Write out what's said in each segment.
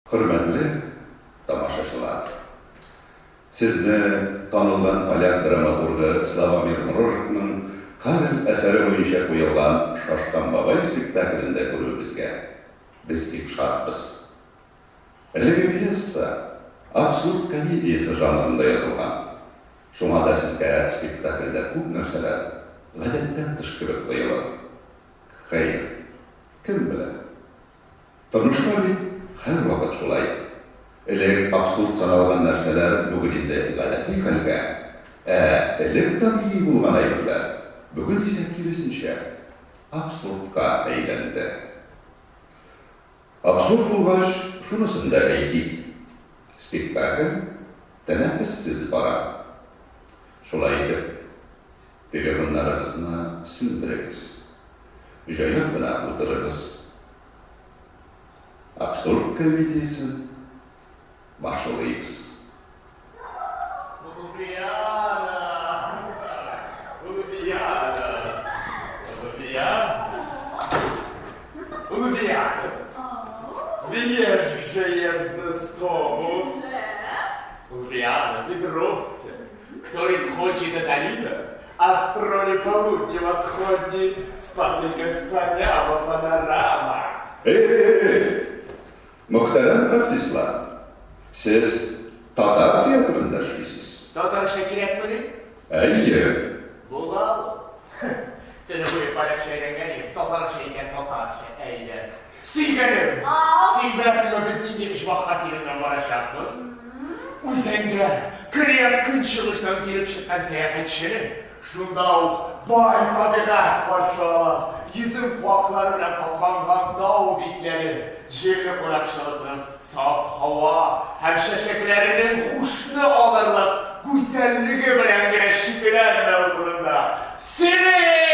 Хөрмәтле тамашачылар! Сезне танылган поляк драматургы Славомир Мрожекның Карел әсәре буенча куелган Шашкан бабай спектаклендә күрүебезгә без бик шатбыз. Әлеге пьеса абсурд комедиясе жанрында язылган. Шуңа да сезгә спектакльдә күп нәрсәләр гадәттән тыш кебек тоелыр. Хәер, кем белә? Тормышта бит һәрвакыт шулай. Элек абсурд саналган нәрсәләр бүген инде гадәти хәлгә, ә элек табигый булган әйберләр бүген исә киресенчә, абсурдка әйләнде. Абсурд булгач, шунысын да әйтик, спектакль тәнәфессез бара. Шулай итеп, телефоннарыгызны сүндерегез, җайлап кына утырыгыз. Абсурд комедиясен башлыйбыз. Лубиана! Лубиана! Лубиана! Лубиана! Wiesz, że jest z tobą? Лубиана, wędrowcy, który schodzi do doliny, od strony południowo-wschodniej spotyka wspaniała panorama. Эй-эй-эй! Мөхтәрәм артистлар, сез татар театрында эшлисез. Татарча кирәкмени? Әйе. Була ул. Төне буе полякча өйрәнгән идем, татарча икән, татарча, әйдә. Сөйгәнем! Син беләсеңме, без нинди оҗмахка синең белән барачакбыз? Үзәнгә, көньяк-көнчыгыштан килеп чыккан сәяхәтчене шунда ук бай табигать каршы ала. Йөзем куаклары белән капланган тау битләре, җирле кунакчылыкның саф һава һәм чәчәкләренең һушны алырлык гүзәллеге белән генә чикләнмәве турында сөйли!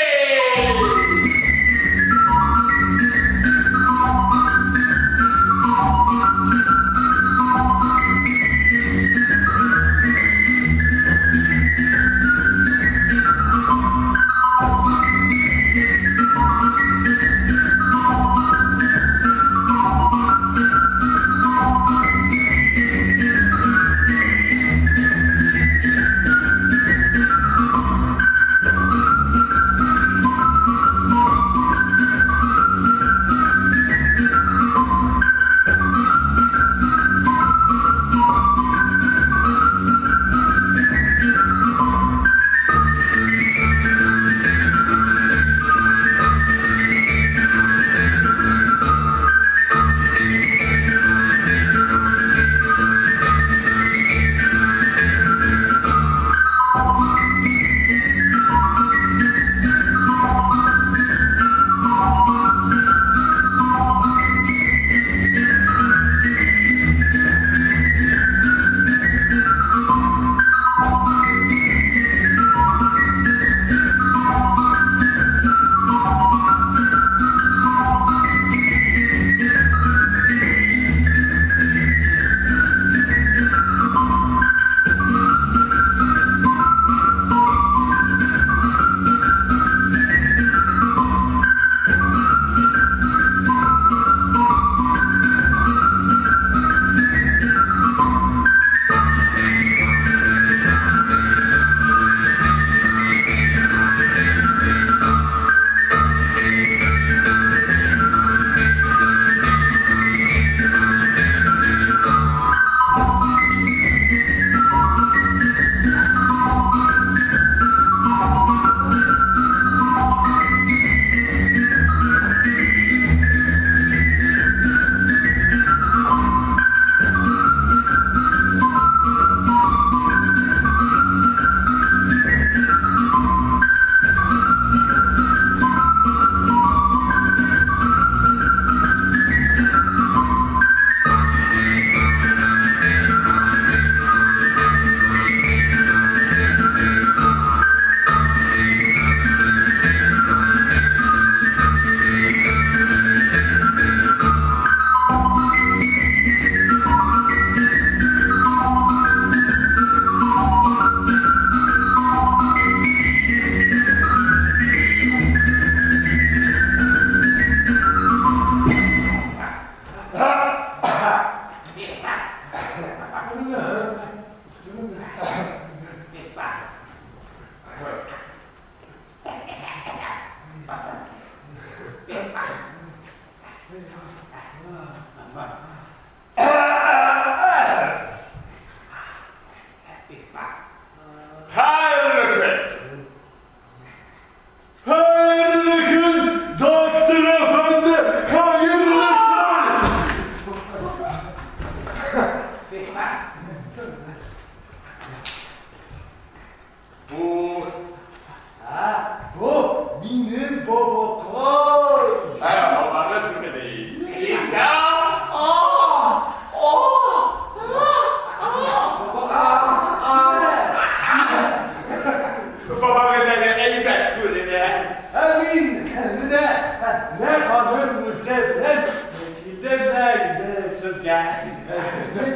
сезгә.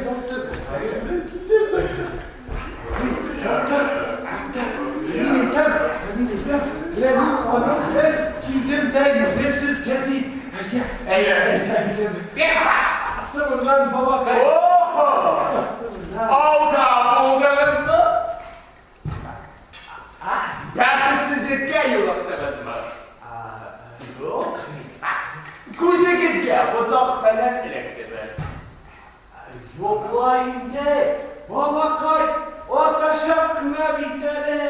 Доктор, доктор, доктор, мин әйтәм, мин әйтәм, менә мин аның белән килдем дә инде сезгә ди. Әйе. Соңыннан бабакай. Алда булдыгызмы? Бәхетсезлеккә юлыктыгызмы? Юк. Күзегезгә ботак фәлән эләктеме? Юк ла инде, бабакай, атачак кына бит әле.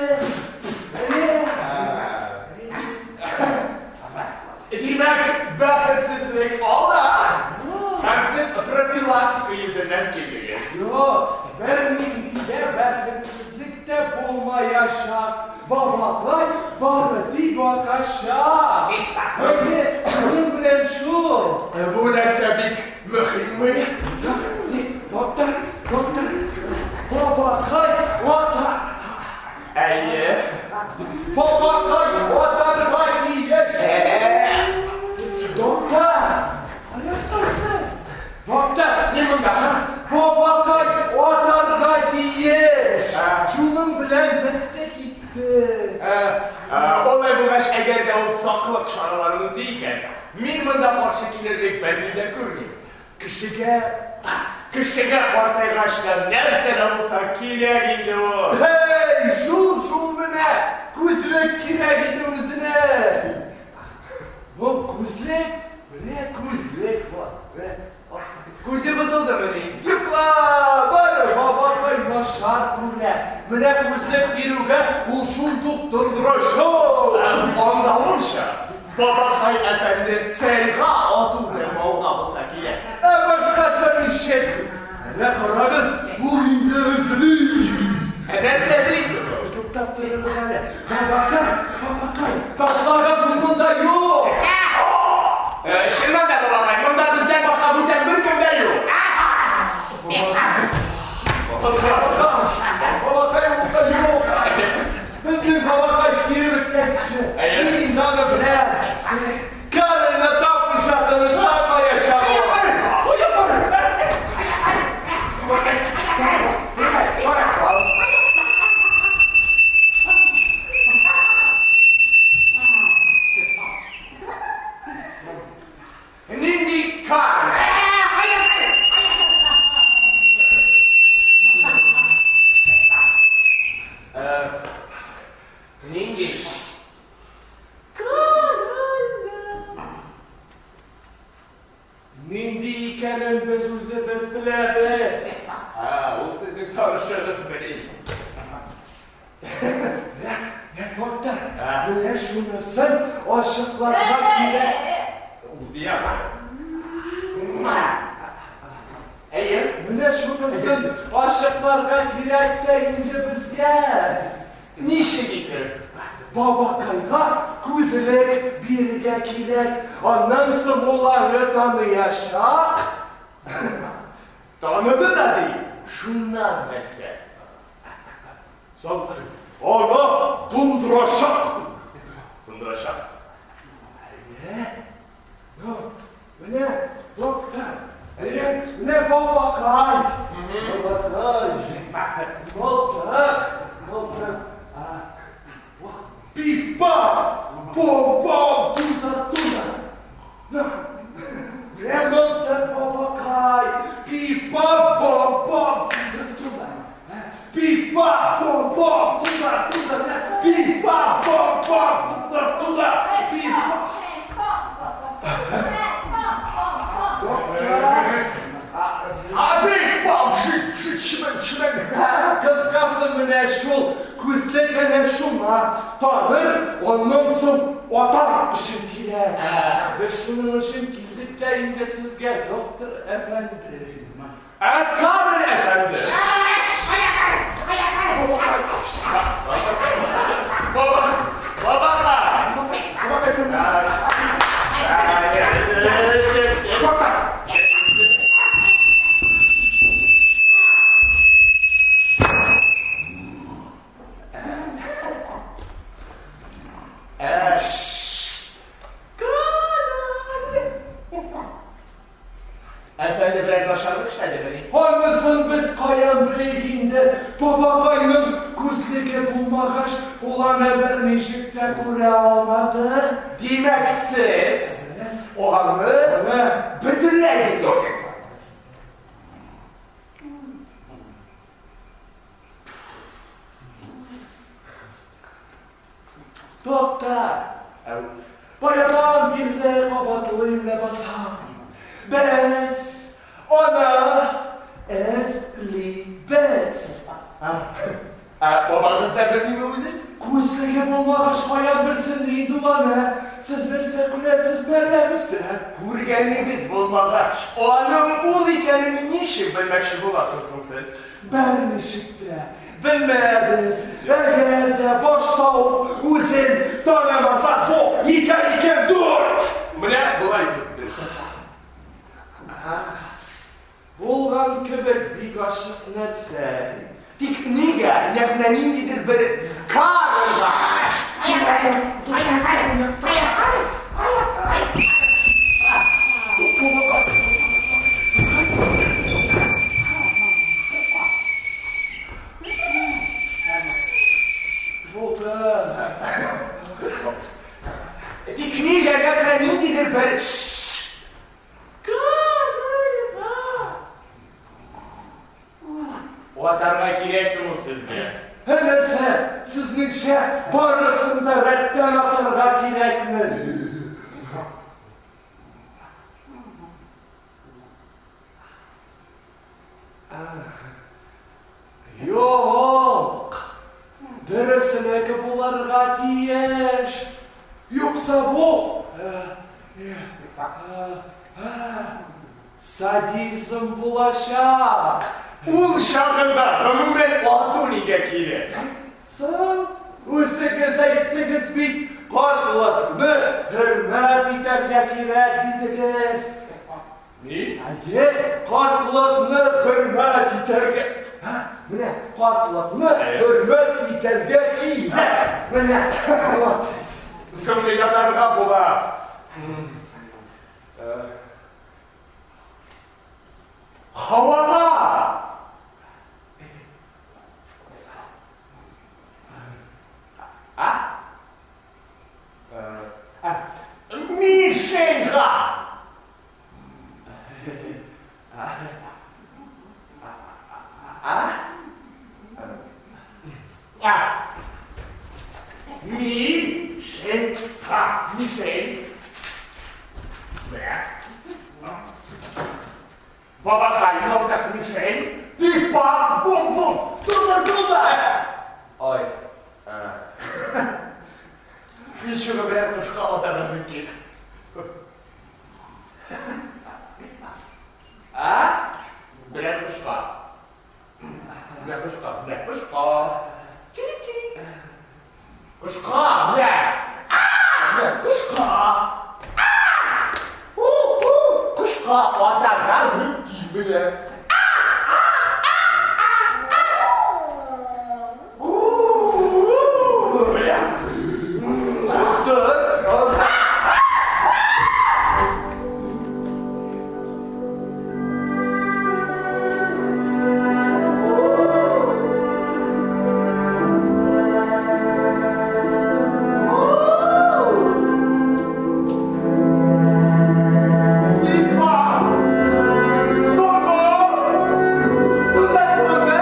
Димәк, бәхетсезлек алда. Һәм сез профилактика йөзеннән килдегез. Юк, бернинди дә бәхетсезлек тә булмаячак. Бабакай бары тик атачак. Әйе, шуның белән шул. Бу нәрсә бик мөһимме? Доктор, доктор, бабакай ата. Әйе. Бабакай атарга тиеш. Доктор, аяктасыз. Доктор, Ни монда? бабакай атарга тиеш. Шуның белән бетте китте. Алай булгач, әгәр дә ул саклык чараларын үти икән, мин монда каршы килерлек берни дә күрмим. Кешегә кешегә картайгач та нәрсә дә булса кирәк инде ул. Һәй, шул шул менә күзлек кирәк иде үзенә. Бу күзлек, менә күзлек бар. Менә. Күзе бозылдымыни? Юк ла, бары бабакай начар күрә. Менә күзлек бирүгә ул шундук тондырачак. Аңлавымча, бабакай әфәнде цельга ату белән мавыга булса кирәк. Ә башкача ничек? Менә карагыз, ул инде эзли. Ә нәрсә эзлисең? Туктап торыгыз әле. Бабакай, бабакай, ташлагыз, ул монда юк. Чыннан да, бабакай, монда бездән башка бүтән беркем дә юк. Бабакай, бабакай монда юк. Безнең бабакай кире беткән кеше. Әйе. Мин инде аны беләм. Карыны тапмыйча тынычланмаячак ул. Нинди кар? Нинди? Нинди икәнен без үзебез беләбез. Һа, ул сезнең танышыгызмыни? Менә, менә, доктор, менә шунысын ачыкларга кирәк. Дияме? Әйе. Менә шунысын ачыкларга кирәк тә инде безгә. Ничек итеп? Бабакайга күзлек бирергә кирәк. Аннан соң ул аны таныячак. Таныды да ди. Шуннан нәрсә? Соң аны тундырачак. Тундырачак. Әйе. Ну, менә, доктор, менә, менә бабакай. Бабакай. Мылтык, мылтык. Пиф-паф, бом-бом, туда-туда. На, менә мылтык, бабакай. Пиф-паф, бом-бом, туда-туда. Пиф-паф, бом-бом, туда-туда. Пиф-паф, бом-бом, туда-туда. Пиф-паф. Abi, bam, şık, şık, şık, şık. Кыскасы менә шул күзлек әнә шуңа таныр, аннан соң атар өчен кирәк. Без шуның өчен килдек тә инде сезгә, доктор әфәнде. Ә Карл әфәнде. Баба, бабакай. Әфәнде берәр начарлык эшләдемени? Анысын без каян белик инде? Бабакайның күзлеге булмагач, ул аны берничек тә күрә алмады. Димәк, сез аны бөтенләй белмисез. Тукта! Баядан бирле кабатлыйм ләбаса. Без аны эзлибез. Ә бабагыз да белмиме үзен? Күзлеге булмагач, каян белсен ди инде ул аны? Сез нәрсә көләсез, әллә бездән? Күргәнегез булмагач, аның ул икәнен ничек белмәкче буласыз соң сез? Берничек тә белмәбез. Әгәр дә башта ук үзен танымаса, бу ике ике дүрт! Менә болай дип. Булган кебек бик ачык нәрсә. Тик нигә нәкъ менә ниндидер бер Карлга? Булды. Тик нигә нәкъ менә ниндидер бер Карлга? Атарга кирәк соң ул сезгә. Нәрсә, сезнеңчә барысын да рәттән атарга кирәкме? Юк! Дөресенеке булырга тиеш. Юкса бу садизм булачак. Ул чагында гомумән ату нигә кирәк? Соң, үзегез әйттегез бит, картлыкны хөрмәт итәргә кирәк дидегез. Ни? Әйе, картлыкны хөрмәт итәргә. Һа, менә картлыкны хөрмәт итәргә кирәк. Менә. Вот. Соң ни ятарга була? Һавага! А? Мишеньга! А? Мишеньга! Мишень! Менә. Бабакай, ялтак мишень. Пиф-паф, бум-бум! Тулы-тулы! Ой. Ничего берәр кошка атарга мөмкин. А? Берәр кошка. Менә кошка, менә кошка. Чирик-чирик. Кошка, менә. А! Менә кошка. А! У-у! Кошка атарга мөмкин менә. А! А! А! А! У-у-у! Менә. Доктор, Пиф-паф! Бум-бум! Тумба-тумба!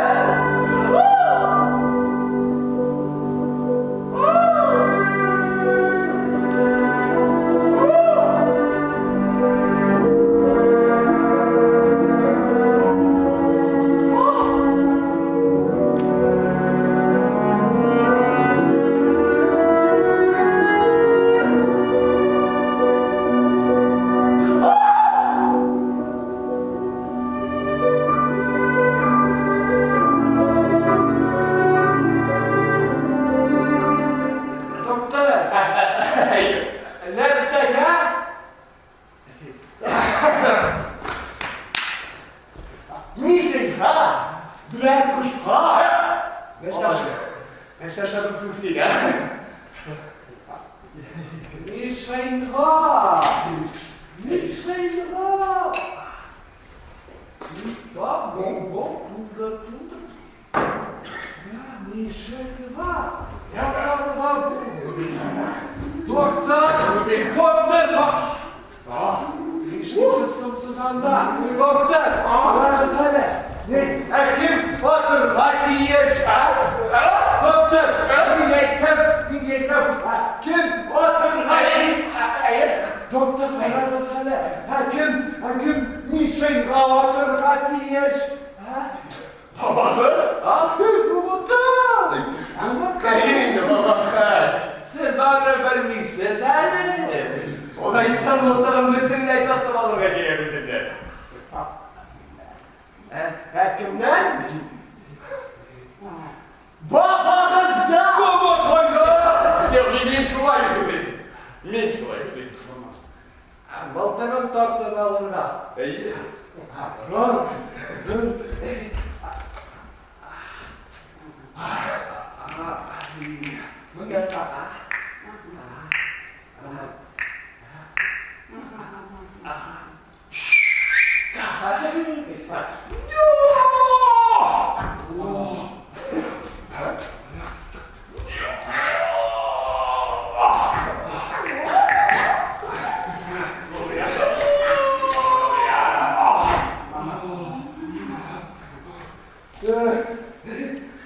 Доктор, нәрсәгә? Мишеньга! Берәр кошка! Нәрсә Нәрсә ашадың соң син, ә? Мишеньга! Мишеньга! Доктор! Доктор! Нишлисез соң сез анда? Доктор! Карагыз әле! Ә кем батырга тиеш, ә? Доктор! Мин әйтәм, мин әйтәм, ә кем батырга тиеш? Доктор, карагыз әле! Ә кем, ә кем мишеньга атырга тиеш? Ә? Бабагыз? А, бабакай! Бабакай! Инде бабакай. Сез аны белмисез әле. Алайса мылтыгын бөтенләй тартып алырга кирәк үзеннән. Ә кемнән? Бабагыздан! Бабакайдан! Юк, мин шулай уйлыйм. Мин шулай уйлыйм. Мылтыгын тартып алырга. Әйе. Рон, рон.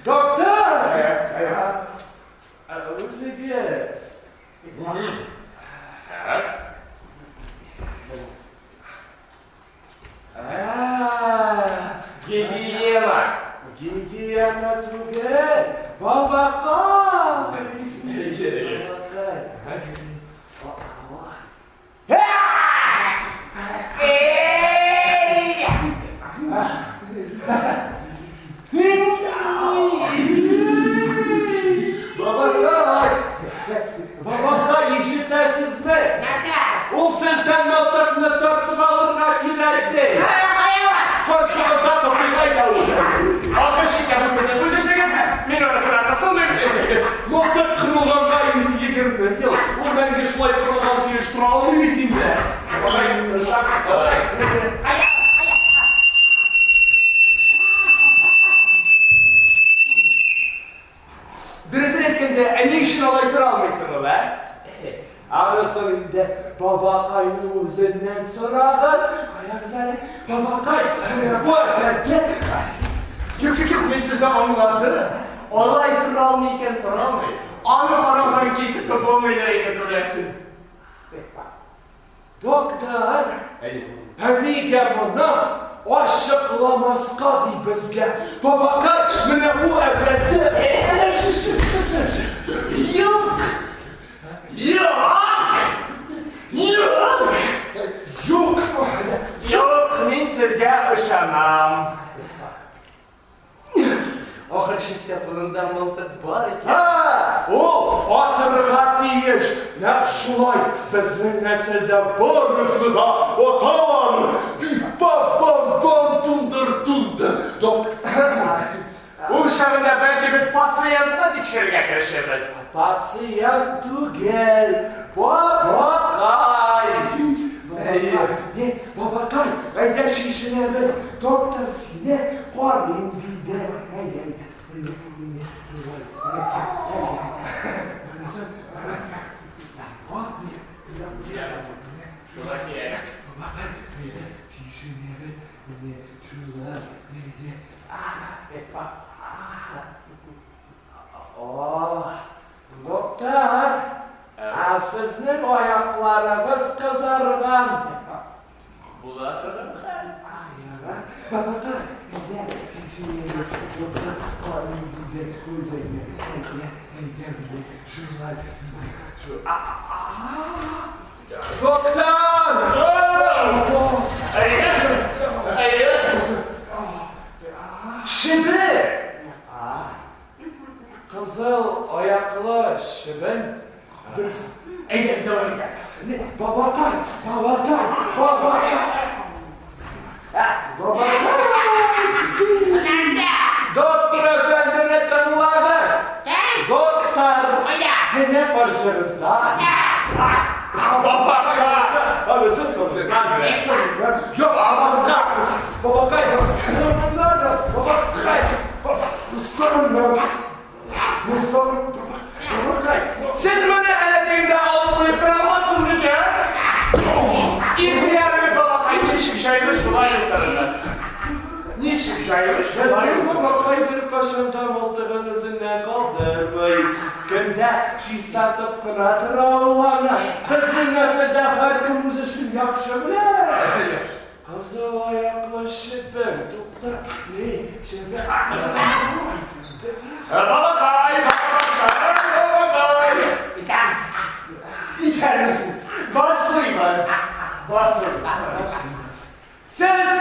Доктор! Үзегез. Гигиена. Гигиена түгел, бабакай. Бабакай. Бабакай! Бабакай, ишетәсезме? Нәрсә? Ул сездән мылтыкны тартып алырга кирәк ди. Каршыгызда тотыйлай да үзе. Ахыр чиктә бу сезнең үз эшегез. Мин арасына кысылмыйм, әйдәгез. Мылтык кырылганга инде 20 ел. Ул мәңге шулай кырылган килеш тора алмый бит инде. Бабай, тырышак, бабай. Дөресен әйткәндә, ә ни өчен алай тора алмыйсың ул, ә? Анысын инде бабакайның үзеннән сорагыз. Карагыз әле, бабакай, бу әфәнде. Юк, юк, юк, мин сезне аңладым. Алай тора алмый икән, тора алмый. Аны караган килде тотып булмыйдыр инде, күрәсең. Доктор, ә нигә моны ачыкламаска ди безгә? Бабакай, менә бу әфәнде. Юк! Юк! Юк! Юк. Юк, мин сезгә ышанам. Ахыр чиктә кулында мылтык бар икән. Һа, ул атырга тиеш. Нәкъ шулай безнең нәселдә барысы да аталар. Бам-бам-бам, тундыр-тундыр. Доктор. Ул чагында бәлки без пациентны тикшерергә керешербез. Пациент түгел, бабакай. Әйе. Не, бабакай, әйдә чишенәбез. Доктор сине карыйм диде. Әйдә, әйдә. Әйдә, әйдә. Шулай кирәк. Бабакай, әйдә чишенәбез. Менә шулай. Әйдә. О, доктор, ә сезнең аякларыгыз кызарган. Була торган хәл. Ярар, бабакай, әйдә, чишенәбез. Доктор карыйм диде үзеңне. Әйдә, әйдә, менә шулай. Доктор! Әйе! Әйе! Чебен! Кызыл аяклы чебен. Дөрес. Әйдә, дәвам итәбез. Не, бабакай, бабакай, бабакай. Бабакай! Нәрсә? Доктор әфәндене тыңлагыз. Кем? Доктор! Кайда? Менә каршыгызда. Бабакай! Анысы Юк, бабакай. Бабакай. Бабакай! Бабакай! Сез моны әле тегендә алып куеп тора аласыз микән? Ихтыярыгыз, бабакай, ничек җайлы шулай утырыгыз. Ничек җайлы шулай Безнең бабакай беркайчан да мылтыгын үзеннән калдырмый. Көндә чистартып кына тора ул аны. Безнең нәселдә һәркем үз эшен яхшы белә. Кызыл аяклы чебен, тукта, ни, чебен. Бабакай, бабакай, бабакай. Исәнмесез. Исәнмесез. Башлыйбыз. Башлыйбыз. Сез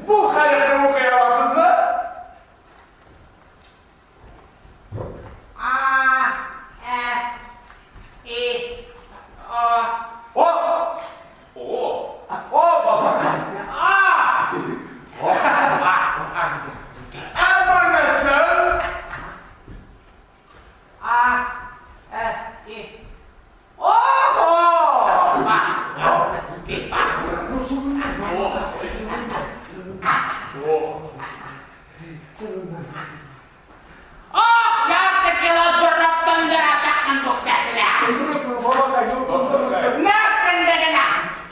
бу хәрефне укый аласызмы? А, Э, И, О, О, О! о, бабакай. А! Ә монысын? А, Э, И, О! О! А, Бик бак. О! Ох, ярты кило дурап тондырачакмын бу кесәсенә. Тондырырсың, бабакай, ну тондырырсың. Нәкъ кендегенә.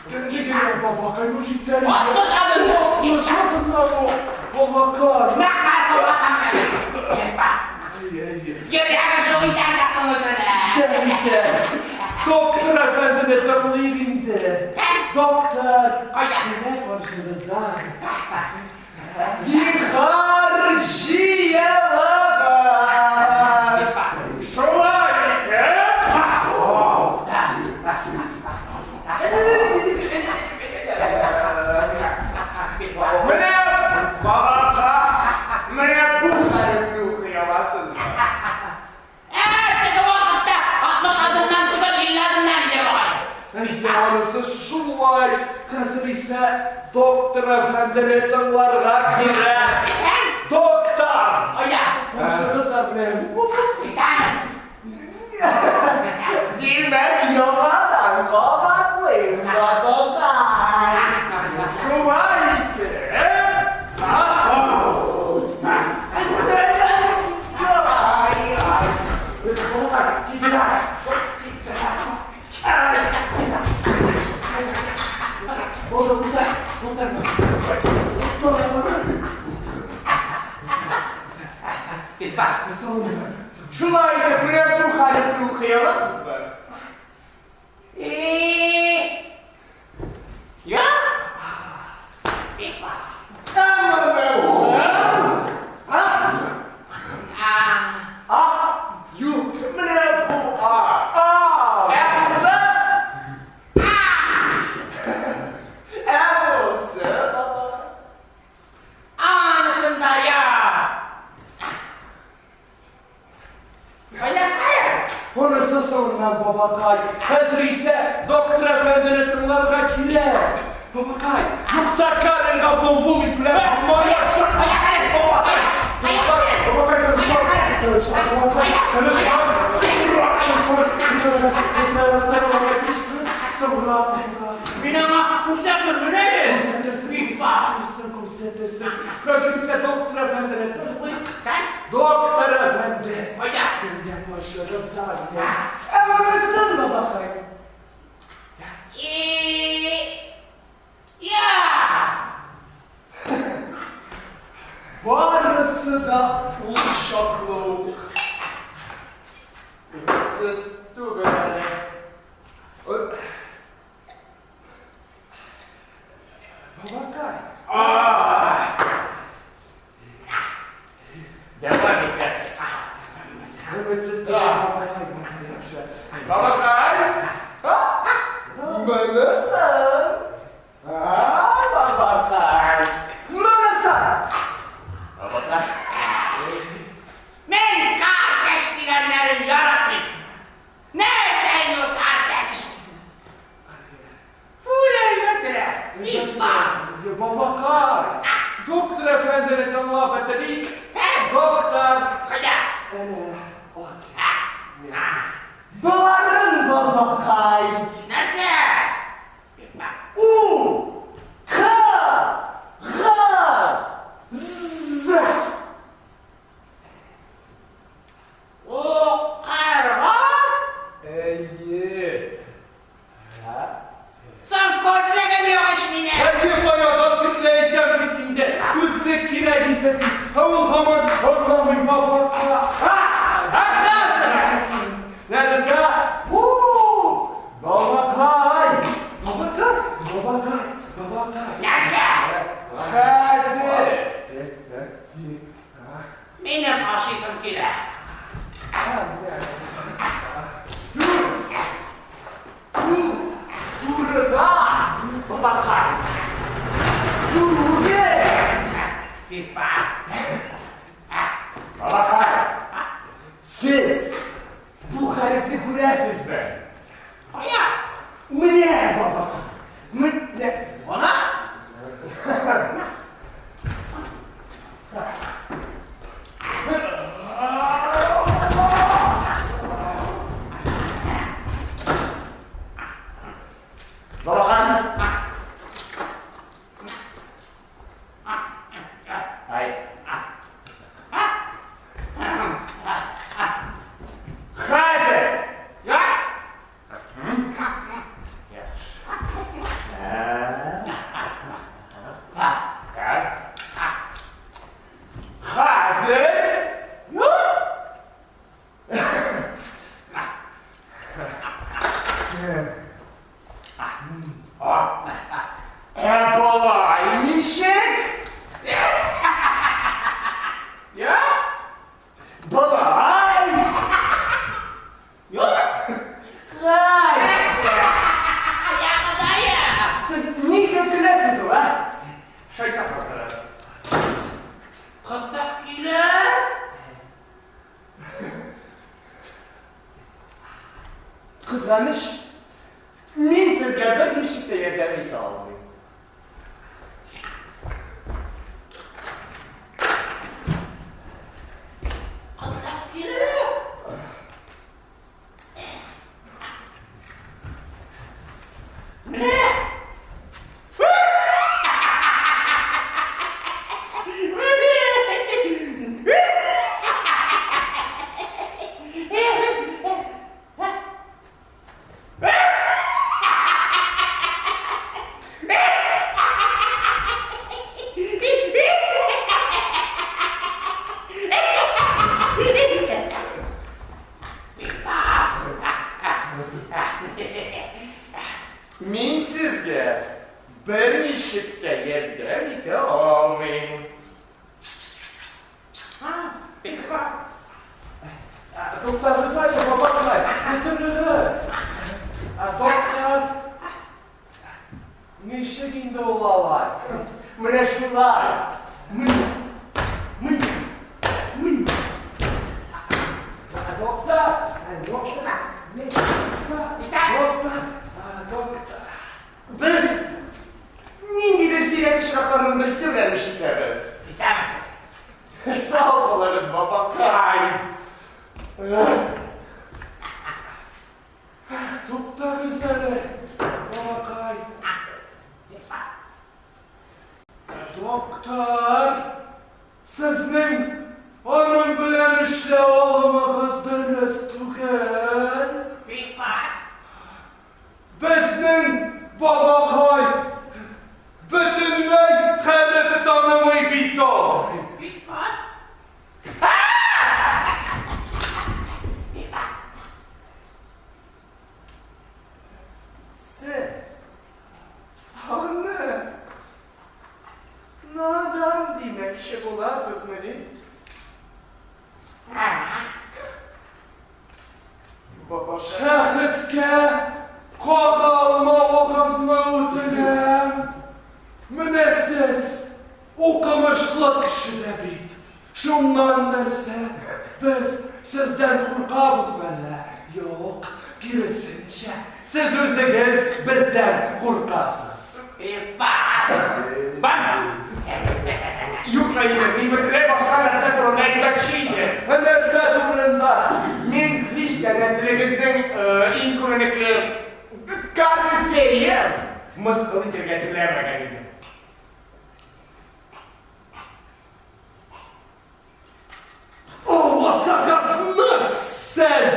Кендегенә, бабакай, ну җитәр. 60 адым. 60 адымнан ул, бабакай. Нәкъ маркы ватан кебек. Бик бак. Йөрәге шул итәр дә соң үзенә. Итәр, итәр. Доктор әфәндене тыңлыйк инде. Доктор. Кайда? Менә каршыгызда. Зинһар җыелыгыз! Шулай итеп... Менә бабака, менә бу хәрефне укый аласызмы? Ә, теге вакытта 60 адымнан түгел, 50 адымнан иде бугай. Әйе, анысы шулай. Хәзер исә доктор әфәндене тыңларга кирәк. Доктор! Кайда? Каршыгызда менә. Исәнмесез. Димәк, яңадан кабатлыйм, бабакай. Шулай итеп... Булды, утыр, утыр. Утыр. Бик бак. Шулай итеп, менә бу хәрефне укый аласызмы? И, Я? Бик бак. Ә монысын? А, А? Юк, менә бу А. А! Ә бусы? Ә бусы, бабакай? Анысын да я. Кайда кая? Анысы соңыннан, бабакай. Хәзер исә доктор әфәндене тыңларга кирәк. Бабакай, юкса Каренга бум-бум итүләр алмаячак. Кая кая? Бабакай, Кая кая? бабакай, тырышам, тырышам, бабакай, тырышам. Соңрак, соңрак. Мин аңа күрсәтер әле. Күрсәтерсең, күрсәтерсең, күрсәтерсең. Хәзер исә доктор әфәндене тыңлыйк. Кем? Доктор әфәнде. Кайда? Кемгә каршыгызда? Ә монысын, бабакай. И, Я. Барысы да ул чаклы ук. Сез түгел әле. Бабакай. Дәвам итәбез. Өметсез түгел, бабакай, бабакай, яхшы. Бабакай! Монысы! А, бабакай! Монысы! Бабакай! Мин картәч дигәннәрен яратмыйм. Нәрсә инде ул картәч? Фүләй бетерә. Бик бак. Бабакай. Доктор әфәндене тыңлап бетерик. Кем? Доктор. Кайда? Әнә, ат. Боларын, бабакай! Нәрсә? Бик бак. У! Х! Г! З! кирәк иде ди. Ә ул һаман аңламый бабакай. Ә хәзер нәрсә? Бу бабакай, бабакай, бабакай, бабакай. Нәрсә? Хәзер. Минем ашыйсым килә. Сүз бу турыда, бабакай. Түгел. Пипа. Бабакай, сез бу хәрефне күрәсезме? Кая? Менә, бабакай. Менә. Ана? Бабакай. Ай. Хәзер. Я? Так. Хәзер. Ә болай ничек? Я? Болай. Хәзер. Ягыдаем. Сез нигә көләсез ул, ә? Шайтан калдырыр. Кытык килә. Кызганыч, мин сезгә берничек тә ярдәм итә алмыйм. Кытык килә. Менә. Мин сезгә берничек тә ярдәм итә алмыйм. Пипа. Туктагыз әле, бабакай, утырыгыз. Доктор, ничек инде ул алай? Менә шулай. Менә. Менә. Менә. Доктор, доктор, доктор, доктор. Без ниндидер сирәк очракларның берсе белән эш итәбез. Исәнмесез. Сау булыгыз, бабакай. Туктагыз әле, бабакай. Доктор, сезнең аның белән эшләү алымыгыз дөрес түгел. Пипа. Безнең бабакай бөтенләй хәреф танымый бит ул. Пипа. Пипа. Сез аны надан димәкче буласызмыни? Бабакай. Шәхескә кагылмавыгызны үтенәм. Менә сез укымышлы кеше дә бит. Шуннан нәрсә? Без сездән куркабыз мәллә? Юк, киресенчә, сез үзегез бездән куркасыз. Пипа. Бам. Юк, инде, мин бөтенләй башка нәрсә турында әйтмәкче идем. Нәрсә турында? Мин һич тә нәселегезнең иң күренекле корифее мыскыл итәргә теләмәгән идем. Алла сакласын, сез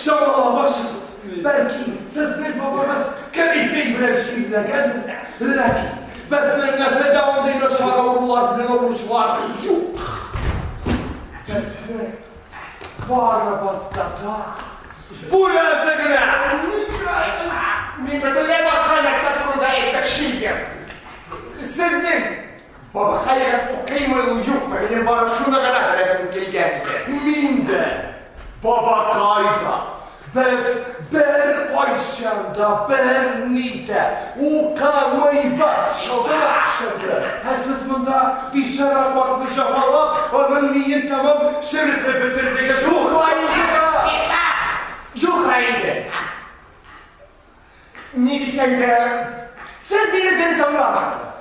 чамалавышыгыз. Бәлки, сезнең бабагыз корифей белән чирләгәндер дә, ләкин безнең нәселдә андый начар авырулар белән алучылар юк. Безнең барыбызда да бүләсе генә. Мин бөтенләй башка нәрсә турында әйтмәкче идем. Сезнең бабакаегыз укыймы ул юкмы? Минем бары шуны гына беләсем килгән иде. Мин дә, бабакай да, без беркайчан да берни дә укымыйбыз. Шылдыра, шылды. Ә сез монда бичара картны җәфалап, аның миен тәмам черетеп бетердегез. Юк инде. Юк инде. Ни дисәң дә, сез мине дөрес аңламадыгыз.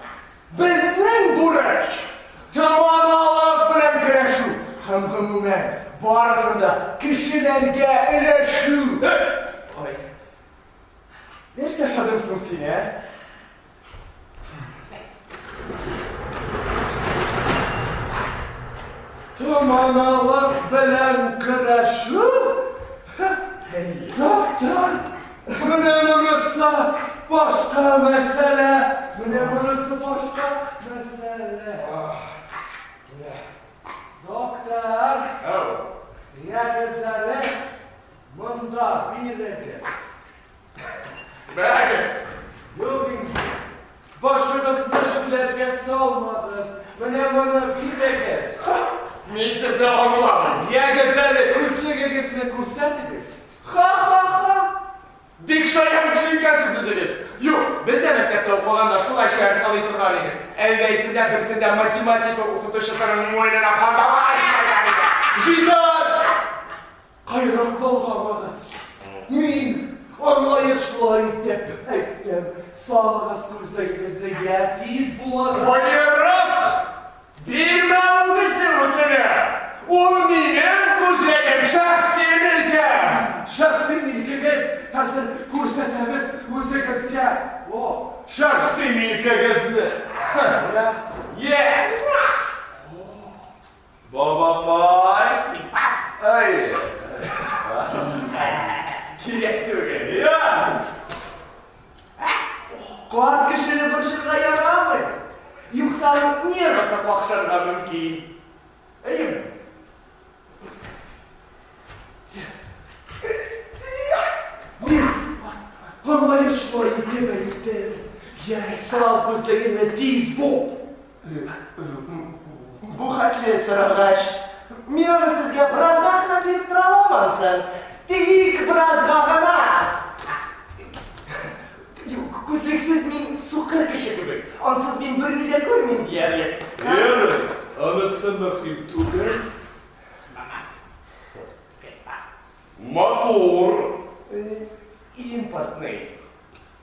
Безнең бурыч томаналык белән көрәшү һәм гомумән барысын да кешеләргә өләшү. Ой. Нәрсә ашадың соң син, ә? Томаналык белән көрәшү? Доктор, менә монысы башка мәсьәлә. Менә монысы башка мәсьәлә. Доктор, ягез әле, монда бирегез. Бәрегез. Юк инде, башыгызны эшләргә салмагыз. Менә моны бирегез. Мин сезне аңламыйм. Ягез әле, күзлегегезне күрсәтегез. Ха-ха-ха. Бик шаян кеше икәнсез үзегез. Юк, без дә мәктәптә укыганда шулай шаярткалый торган идек. Әле дә исемдә берсендә математика укытучысының муенына хантама җибәргән идек. Җитәр! Кайрак болгамагыз. Мин аңлаешлы итеп әйттем. Салыгыз күзлегегезне, я тиз булагыз. Боерык бирмәвегезне үтенәм. Ул минем күзлегем, шәхси милкем. Шәхси милкегез, хәзер күрсәтәбез үзегезгә. О, шәхси милкегезне. Е! Бабакай. Әй. Кирәк түгел. Я! Карт кешене борчырга ярамый. Юкса аның нервысы какшарга мөмкин. Әйеме? Мин аңлаешлы итеп әйттем. Я, сал күзлегеңне, тиз бул. Бу хәтле сорагач, мин аны сезгә беразга гына биреп тора алам ансын. Тик беразга гына. Юк, күзлексез мин сукыр кеше кебек. Ансыз мин берни дә күрмим диярлек. Ярый, анысы мөһим түгел. Матур. Импортный.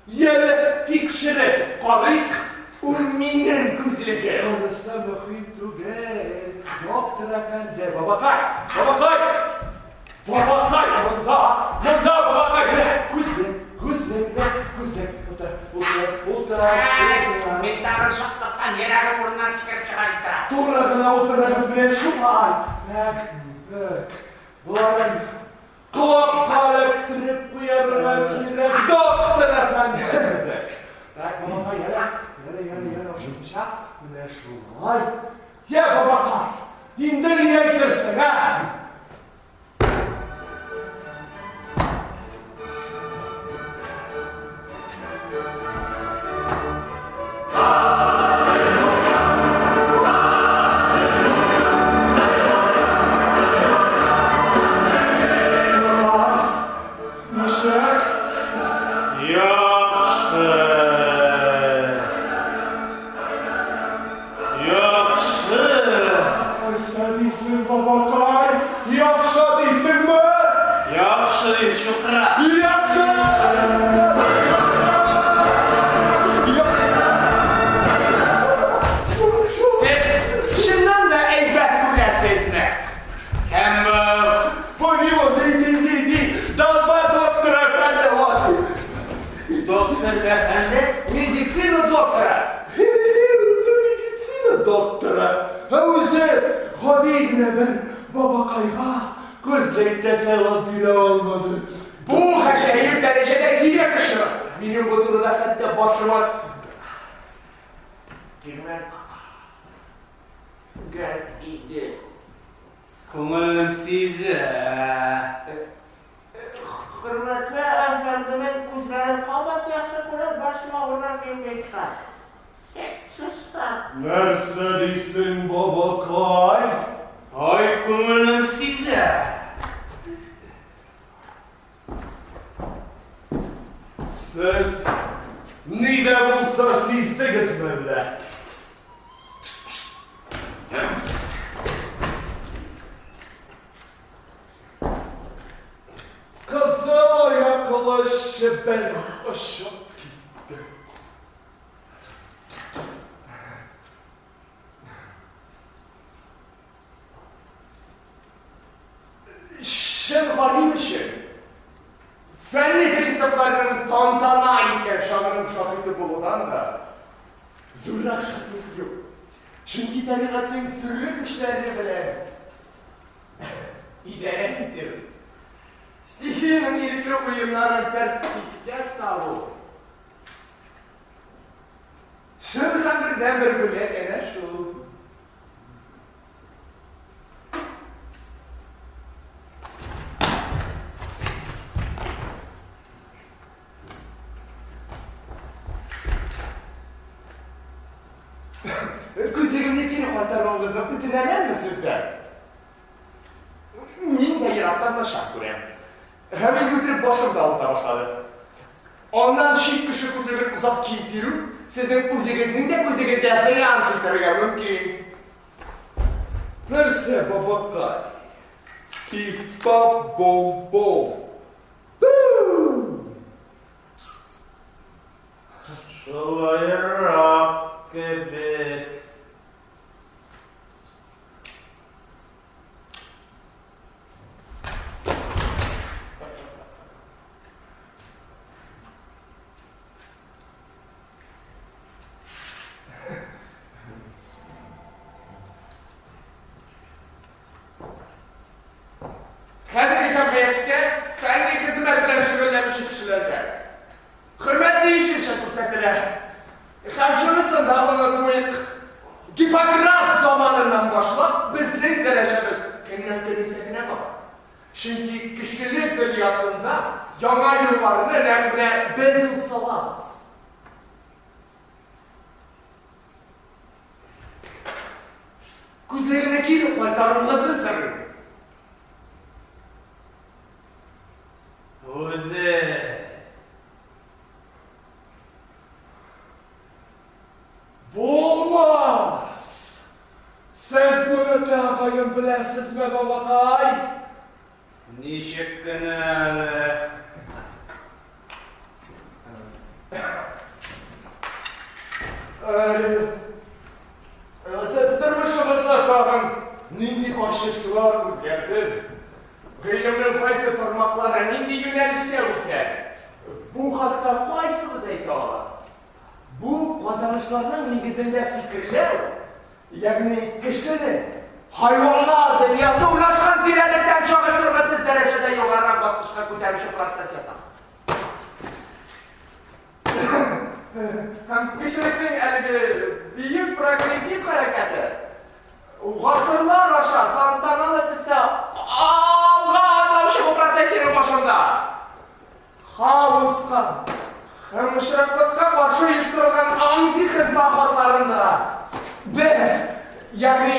Яле, тикшереп карыйк. Ул минем күзлегем. Анысы мөһим түгел. Доктор әфәнде, бабакай, бабакай! Бабакай, монда, монда, бабакай, менә, күзлек, күзлек, менә, күзлек. Утыр, утыр, утыр, утыр. Мин тагын шатлыктан йөрәгем урыннан сикереп чыга дип тора. Туры гына утырыгыз, менә шулай. Так, так. Боларын колакка эләктереп куярга кирәк, доктор әфәнде. Так, бабакай, яле, яле, яле, яле, ашыкмыйча. Менә шулай. Я, бабакай, инде ни әйтерсең, ә? Бабакай, ничек? Яхшы. Яхшы. Кайсы дисең, бабакай? Яхшы дисеңме? Яхшы дим, чукыра. Яхшы! Сез чыннан да әйбәт күрәсезме? Кем бу? Бу ни бу? Ди, ди, ди, ди. Далба доктор әфәнде, вот. Доктор әфәнде? Медицина докторы. Үзе медицина докторы. Ә үзе гади генә бер бабакайга күзлек тә сайлап бирә алмады. Бу гаҗәеп дәрәҗәдә сирәк очрый. Минем бу турыда хәтта башыма килмәде. күренгән иде. Күңелем сизә. Хөрмәтле әфәнденең күзләре кабат яхшы күрә башлавына мин бик шат. Чиксез шат. Нәрсә дисең, бабакай? Ай, күңелем сизә. Сез ни дә булса сиздегезме әллә? Кызыл аяклы чебен очып китте. Чын галим өчен фәнни принципларның тантана иткән чагының шаһиты булудан да зуррак шатлык юк. Чөнки табигатьнең серле көчләре белән идарә итү, стихиянең ирекле уеннарын тәртипкә салу, чын һәм бердәнбер бүләк әнә шул. Күзлегемне кире кайтаруыгызны үтенәләрме сездән? Мин дә ерактан начар күрәм. Һәм инде үтереп башым да авырта башлады. Аннан чит кеше күзлеген озак киеп йөрү сезнең үзегезнең дә күзегезгә зыян китерергә мөмкин. Нәрсә, бабакай? Пиф-паф, бом-бом. Бу! Шулайрак кебек. Хәзерге җәмгыятьтә фәнни хезмәт белән шөгыльләнүче кешеләргә хөрмәт тиешенчә күрсәтелә. Һәм шунысын да онытмыйк, Гиппократ заманыннан башлап безнең дәрәҗәбез көннән-көн үсә генә бара. Чөнки кешелек дөньясында яңа юлларны нәкъ менә без ул салабыз. Күзлегеңне кире кайтаруыгызны сорыйм. Үзе. Булмас! Сез моны тәгаен беләсезме, бабакай? Ничек кенә әле. Тормышыбызны тагын нинди ачышлар үзгәртер? Гыйлемнең кайсы тармаклары нинди юнәлештә үсә? Бу хакта кайсыбыз әйтә ала? Бу казанышларның нигезендә фикерләү, ягъни кешене хайваннар дөньясы урнашкан тирәлектән чагыштыргысыз дәрәҗәдә югарырак баскычка күтәрүче процесс ята. Һәм кешелекнең әлеге бөек прогрессив хәрәкәте гасырлар аша тантаналы төстә алга атлаучы бу процессиянең башында хаоска һәм очраклыкка каршы оештырылган аң-зиһен походларында без, ягъни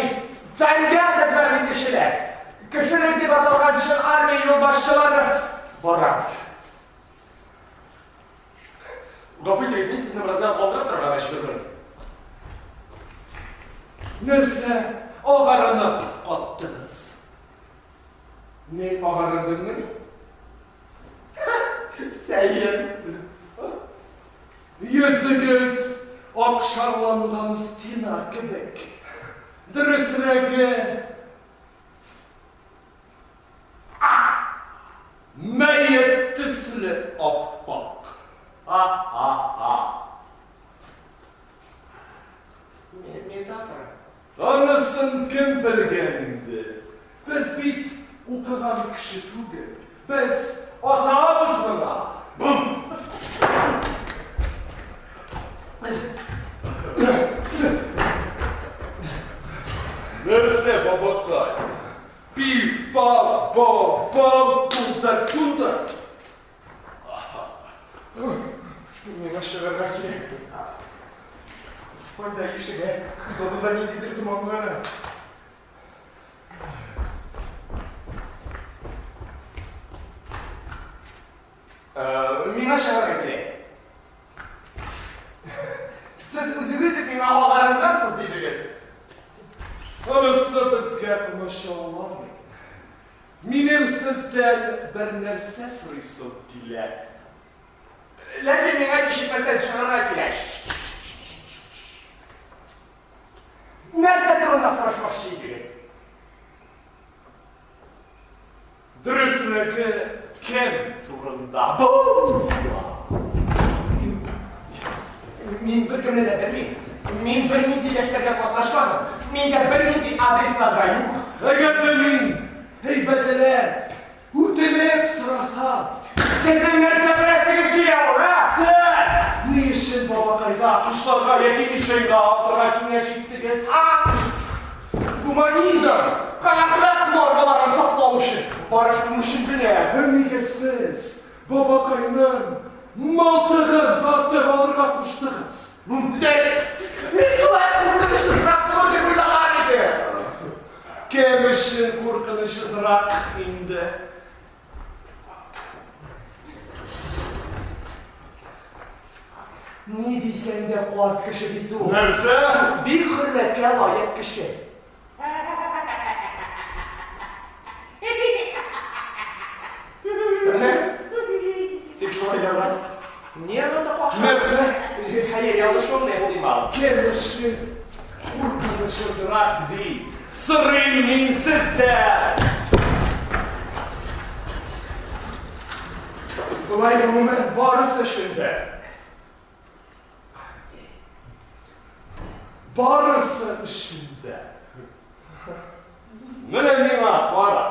фәнгә хезмәт итүчеләр, кешелек дип аталган чын армия юлбашчылары барабыз. Гафу итегез, мин сезне бераздан калдырып торырга мәҗбүрмен. Нәрсә агарынып каттыгыз? Мин агарындыммыни? Сәер. Йөзегез акшарланган стена кебек. Дөресрәге, Мәет төсле ап-ак. Ха-ха-ха. Метафора. Анысын кем белгән инде? Без бит укыган кеше түгел. Без атабыз гына. Бум! Нәрсә, бабакай? Пиф, паф, бам, бам, тундар, тундар. Миңа чыгарга кирәк. Кайда ишеге? Күз алдында ниндидер томанлы. Миңа чыгарга кирәк. Сез үзегез үк миңа агарынгансыз дидегез. Анысы безгә комачауламый. Минем сездән бер нәрсә сорыйсым килә. Ләкин миңа кичекмәстән чыгарга кирәк. Нәрсә турында сорашмакчы идегез? Дөресрәге, кем турында? Мин беркемне дә белмим. Мин бернинди яшьләргә катнашмадым. Миндә бернинди адреслар да юк. Әгәр дә мин әйбәтләп, үтенеп сорасам. Сезнең нәрсә беләсегез килә ул, ә? Сез ни өчен бабакайга, кошларга яки мишеньга атарга киңәш иттегез? Гуманизм һәм әхлак нормаларын саклау өчен. Бары шуның өчен генә. Ә нигә сез бабакайның мылтыгын тартып алырга куштыгыз? Мин шулай куркынычсызрак булыр дип уйлаган идем. Кем өчен куркынычсызрак инде? Ни дисәң дә карт кеше бит ул. Нәрсә? Бик хөрмәткә лаек кеше. Менә. Тик шулай да бераз нервысы какшады. Нәрсә? Хәер, ялгышуым да ихтимал. Кем өчен куркынычсызрак ди? Сорыйм мин сездән! Болай гомумән барысы өчен дә. Барысы өчен дә. Менә миңа кара.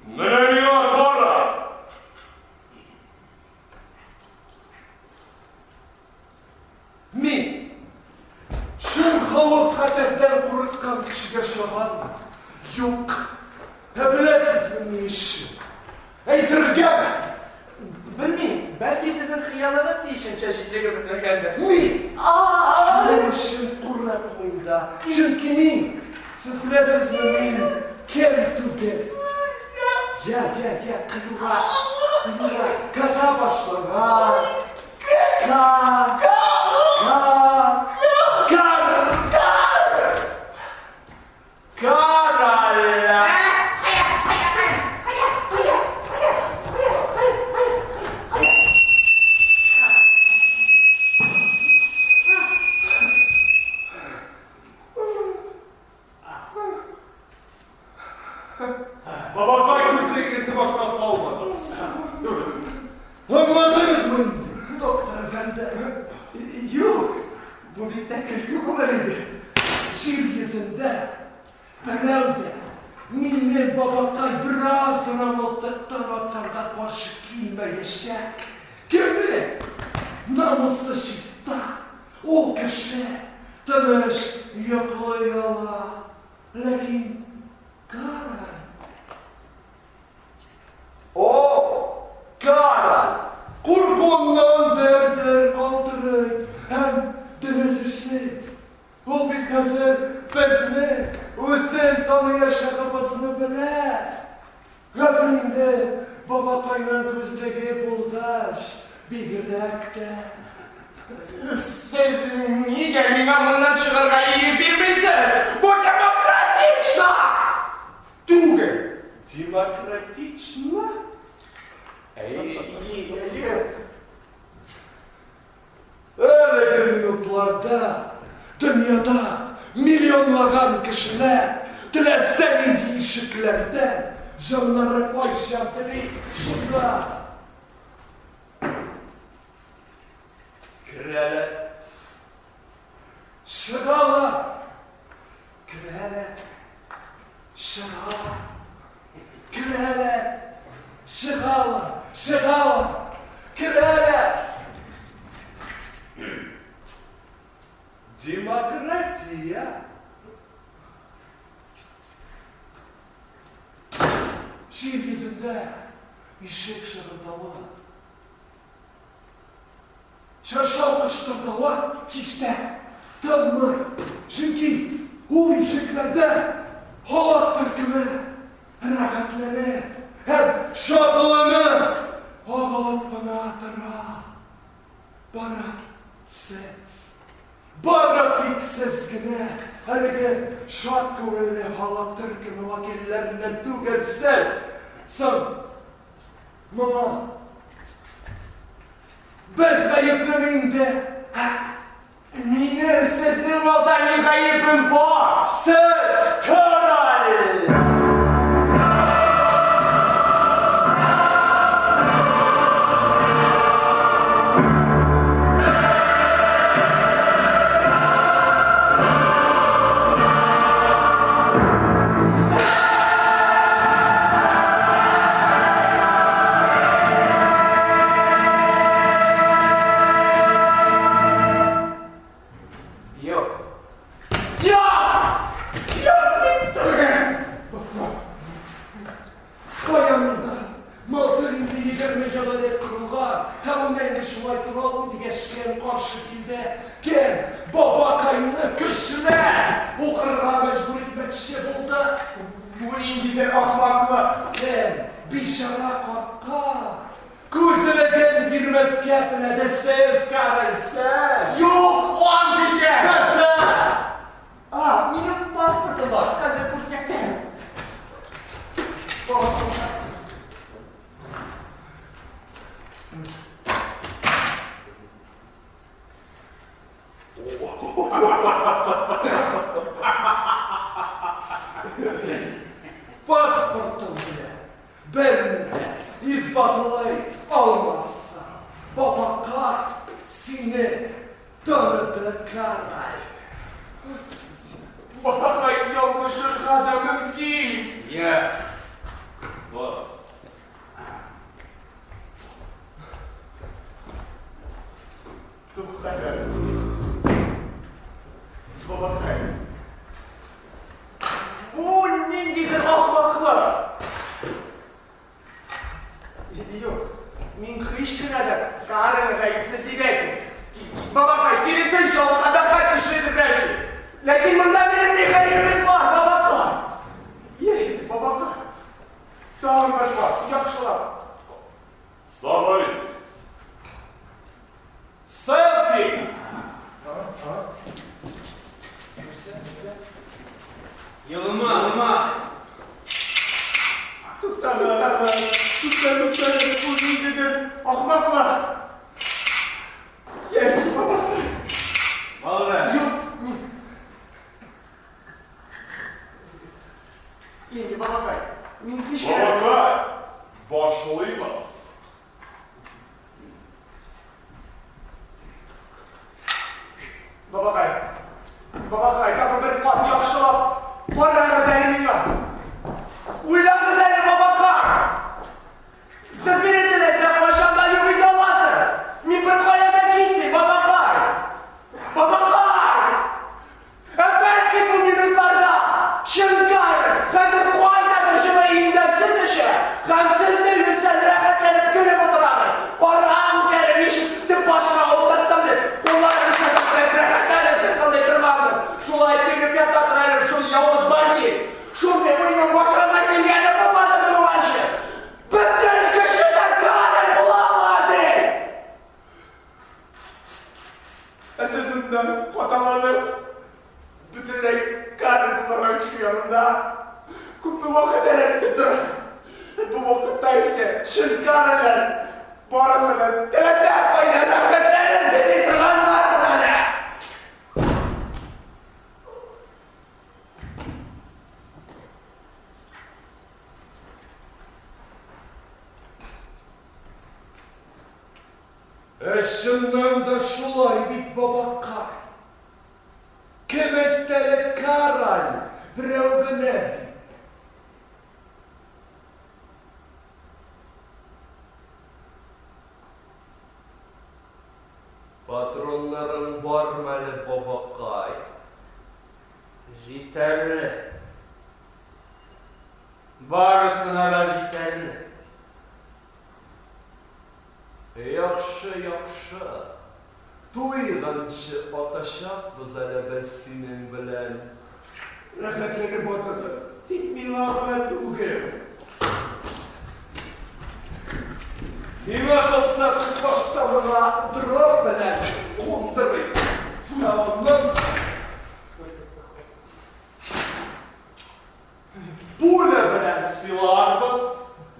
Менә миңа кара. Мин шул хәвеф-хәтәрдән курыккан кешегә ошаганмын. Юк. Ә беләсезме ни өчен? Әйтергәме? Белмим, бәлки сезнең хыялыгыз тиешенчә җитлегеп бетмәгәндер. Мин шуның өчен курыкмыйм да. Чөнки мин, сез беләсезме, мин кем түгел. Я, я, я, кыюрак, кыюрак, К-га башлана. К, К, Кар, Кар, Караля. Бабакай, күзлегегезне башка салмагыз. Аңладыгызмы инде, доктор әфәнде? Юк, бу бик тә көлке булыр иде. Җир йөзендә берәү дә минем бабакай бераз гына мылтыктан атканга каршы килмәячәк. Кемнең намусы чиста, ул кеше тыныч йоклый ала. Ләкин Кароль. О, Кароль! Куркуыннан дер-дер калтырый һәм дөрес эшли. Ул бит хәзер безнең үзен таныячагыбызны белә. Хәзер инде бабакайның күзлеге булгач, бигрәк тә. Сез нигә миңа моннан чыгарга ирек бирмисез? Бу демократично түгел. Демократично? Әйе. Әлеге минутларда дөньяда миллионлаган кешеләр теләсә нинди ишекләрдән җаннары кайчан тели, шунда керәләр, чыгалар, керәләр, чыгалар, керәләр, чыгалар, чыгалар, керәләр. Демократия. Җир йөзендә ишек шыгырдавы, чаршау кыштырдавы һич тә тынмый, чөнки ул ишекләрдә халык төркеме рәхәтләнеп һәм шатланып агылып кына тора. Бары сез, бары тик сез генә әлеге шат күңелле халык төркеме вәкилләреннән түгелсез. Соң, моңа без гаеплеме инде, ә? Минем сезнең алда ни гаебем бар? Сез король! Юк. Юк! Юк, мин түгел! Кая мин? Мылтык инде 20 ел элек корылган, һәм ул мәңге шулай тора алмый дигәч, кем каршы килде? Кем бабакайны көчләп укырга мәҗбүр итмәкче булды? Бу ниндидер ахмаклык. Кем бичара картка күзлеген бирмәскә теләде? Сез, король, сез! Юк, ант итәм! Нәрсә? А, минем паспортым бар, хәзер күрсәтәм. Паспортың белән берни дә исбатлый алмассың. Бабакай сине таныды, король. Бабакай ялгышырга да мөмкин. Я, босс. Туктагыз. Бабакай. Бу ниндидер ахмаклык. Юк, мин һич кенә дә Карен гаепсез дип әйтмим. Бабакай, киресенчә, ул кабахәт кешедер бәлки. Ләкин монда минем ни гаебем бар, бабакай? Ей, бабакай. Тагын бер кат, яхшылап. Сабыр итегез. Селфи! Елыма, елыма. Туктагыз, туктагыз, туктагыз, бу ниндидер ахмаклык. Яки бабакай. Балалар. Юк, мин. Инде бабакай, мин һич кенә... Бабакай, башлыйбыз. Бабакай, бабакай, тагын бер кат яхшылап карагыз әле миңа. Уйлагыз әле, бабакай! Сез мине теләсә кайчан да юк итә аласыз. Мин беркая да китмим, бабакай! Бабакай! Ә бәлки бу минутларда чын Карен хәзер кайдадыр җылы өендә сөт эчә һәм сезнең өстән рәхәтләнеп көлеп утырадыр. Кара үзләре ничек итеп башына утырттым дип, кулларын чәбәкләп рәхәтләнеп тыркылдый торгандыр. Шулай сөенеп ятадыр әле шул явыз бандит. Шундый уйның башыгызга килгәне булмадымы моңарчы? Бөтен кеше дә Карен була ала, ди. Ә сез монда хаталанып, бөтенләй Карен булмаган кеше янында күпме вакыт әрәм итеп торасыз. Бу вакытта исә чын Кареннар барысы да теләсә кайда рәхәтләнеп йөри торганнардыр әле. Ә чыннан да шулай бит, бабакай. Кем әйтте әле король берәү генә дип? Патроннарың бармы әле, бабакай? Җитәрлек. Барысына да җитәрлек. Яхшы, яхшы. Туйганчы атачакбыз әле без синең белән. Рәхәтләнеп атыгыз, тик миңа гына түгел. Миңа калса, сез башта моңа дрон белән кундырыйк. Ә аннан соң пуля белән сыйларбыз.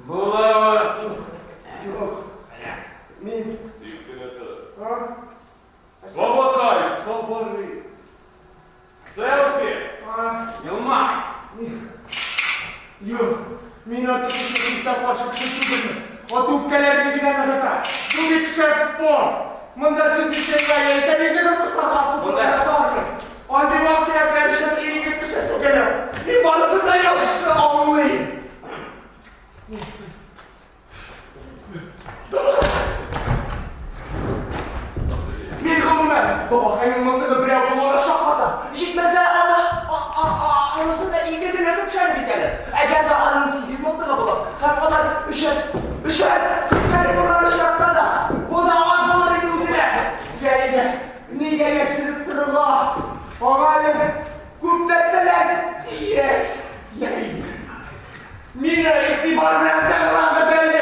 Булыр. Юк. Мин. Тик кенә тор. А? Бабакай, сабыр ит. Селфи! А? Елмай. Юк. Мин ату кеше күздә каршы кеше түгелмен. Ату үпкәләрне генә ныгыта. Бу бит шәп спорт. Монда сүз мишеньгә яисә билгеле кошларга ату Монда. турында бармый. Андый вак-төякләр өчен ирекле кеше түгелем. Мин барысын да яхшы аңлыйм. Мин гомумән, бабакайның мылтыгы берәү булуына шаккатам. Җитмәсә, аны анысы да ике генә көпшәле бит әле. Әгәр дә аның сигез мылтыгы булып, һәм алар өчәр, өчәр көпшәле булган очракта да, бу да аз булыр иде үзенә. Йә инде, нигә яшереп торырга? Аңа әле күп нәрсәләр тиеш. Йә инде. Мине игътибар белән тыңлагыз әле.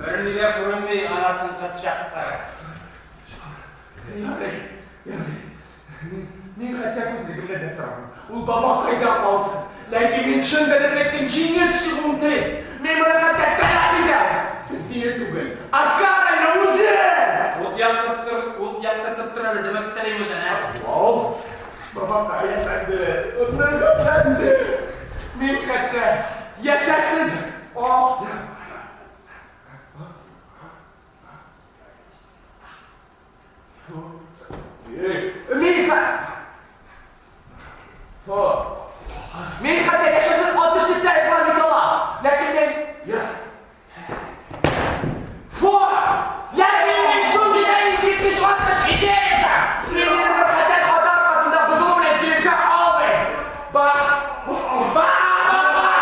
Берни дә күренми, анасын кыпчактырып. Ярый, ярый. Мин, мин хәтта күзлегемне дә сорамыйм. Ул бабакайда калсын. Ләкин мин чын дөреслекнең җиңеп чыгуын телим. Мин моны хәтта таләп итәм. Сез мине түгел, ә Карельне үзен! Ут яктыртып тор, ут яктыртып тор әле, дөмектерим үзен, ә? Вау! Бабакай әфәнде, Нык әфәнде! Мин хәтта яшәсен! О! Мин Мин хәтта яшәсен атыш дип тә игълан итә алам. Ләкин мин Фу! Ләкин мин шундый да искиткеч атыш идеясе! Мин моны бер хәтәр хата аркасында бозылу белән килешә алмыйм. Ба! Ба! Бабай!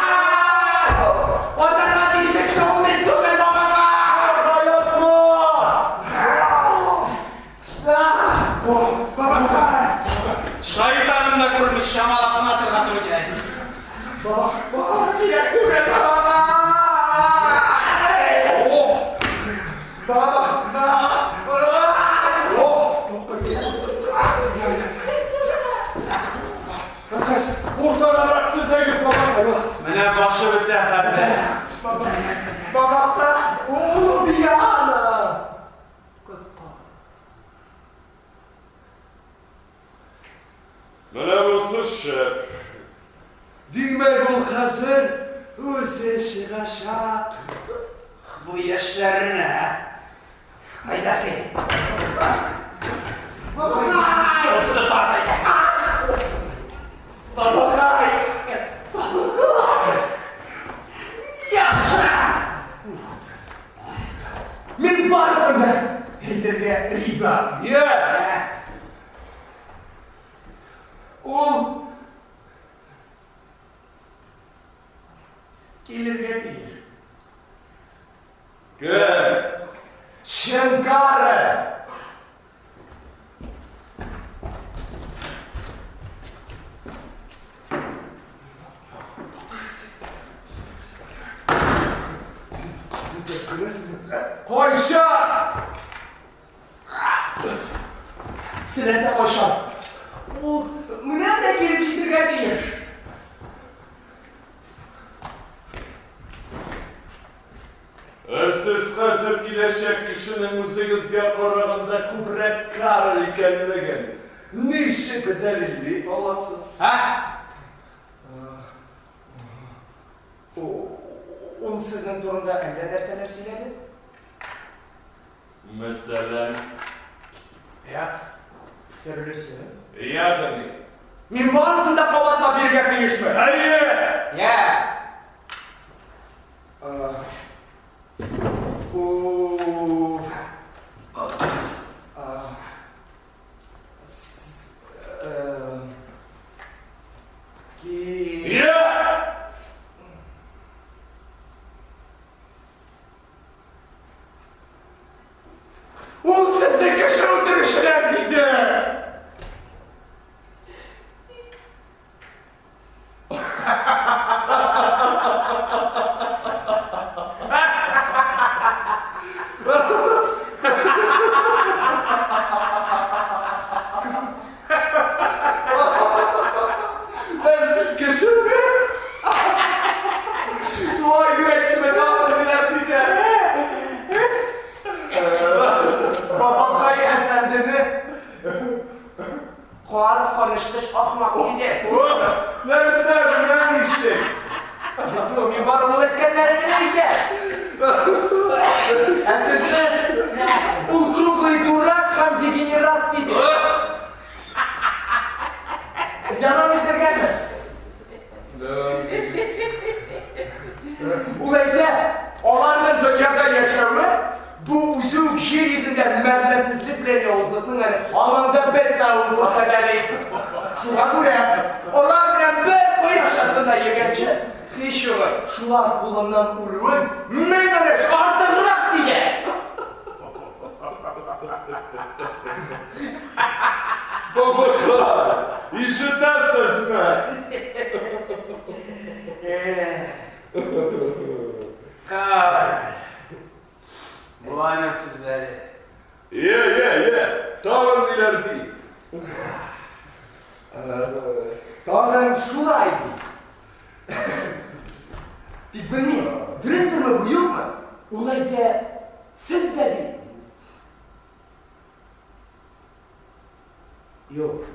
Атарга тиешле кеше ул мин түгел, бабакай! Аятма! Бабакай! Шайтаным да күренми, чамалап кына торырга туры килә. Баба, баба, кирәк түгел, бабакай! Баба, баба! Сез уртадарак төзәгез, бабакай. Менә башы бетә хәзер. Бабакай, ул Биана! Коткар. Менә бусы шәп. Димәк, ул хәзер үзе чыгачак. Бу яшьләренә. Кайда син? Бабакай! Чылтыны тарт әйдә. Бабакай! Бабакай! Яхшы! Мин барысын да әйтергә риза. Йә! Ул килергә тиеш. Кем? Чын Карел! Кайчан? Теләсә кайчан. Ул менә дә килеп җитәргә тиеш. Ә сез хәзер киләчәк кешенең үзегезгә караганда күбрәк Карел икәнлеген ничек дәлилли аласыз? Ә? Ул сезнең турында әллә нәрсәләр сөйләде? Мәсәлән, Я, төрлесе. ягъни. Мин барысын да кабатлап бирергә тиешме? Әйе! Йә! Ул Карт канычкыч ахмак диде. Нәрсә, менә ничек? Юк, мин бары ул әйткәннәрен генә әйтәм. Ә сезне ул круглый дурак һәм дегенерат диде. Дәвам итәргәме? Ул әйтә, аларның дөньяда яшәве бу үзе үк җир йөзендә мәгънәсезлек белән явызлыкның әле һаман да бетмәвен күрсәтә ди. Шуңа күрә алар белән бер кояш астында йөргәнче, һич югы, шулар кулыннан үлүен 1000 өлеш артыграк дигән. Бабакай, ишетәсезме? Карл. Бу аның сүзләре. Йә, йә, йә, тагын ниләр ди? Тагын шулай ди. Тик белмим, дөрестерме бу, юкмы? Ул әйтә, сез дә ди. Юк.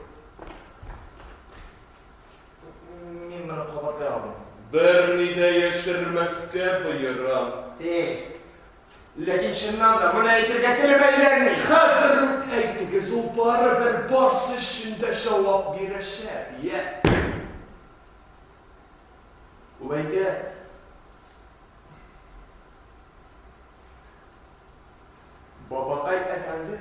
Мин моны кабатлый алмыйм. Берни дә яшермәскә боерам. Тиз. Ләкин чыннан да моны әйтергә телем әйләнми. Хәзер үк әйтегез, ул барыбер барсы өчен дә җавап бирәчәк, йә. Ул әйтә, Бабакай әфәнде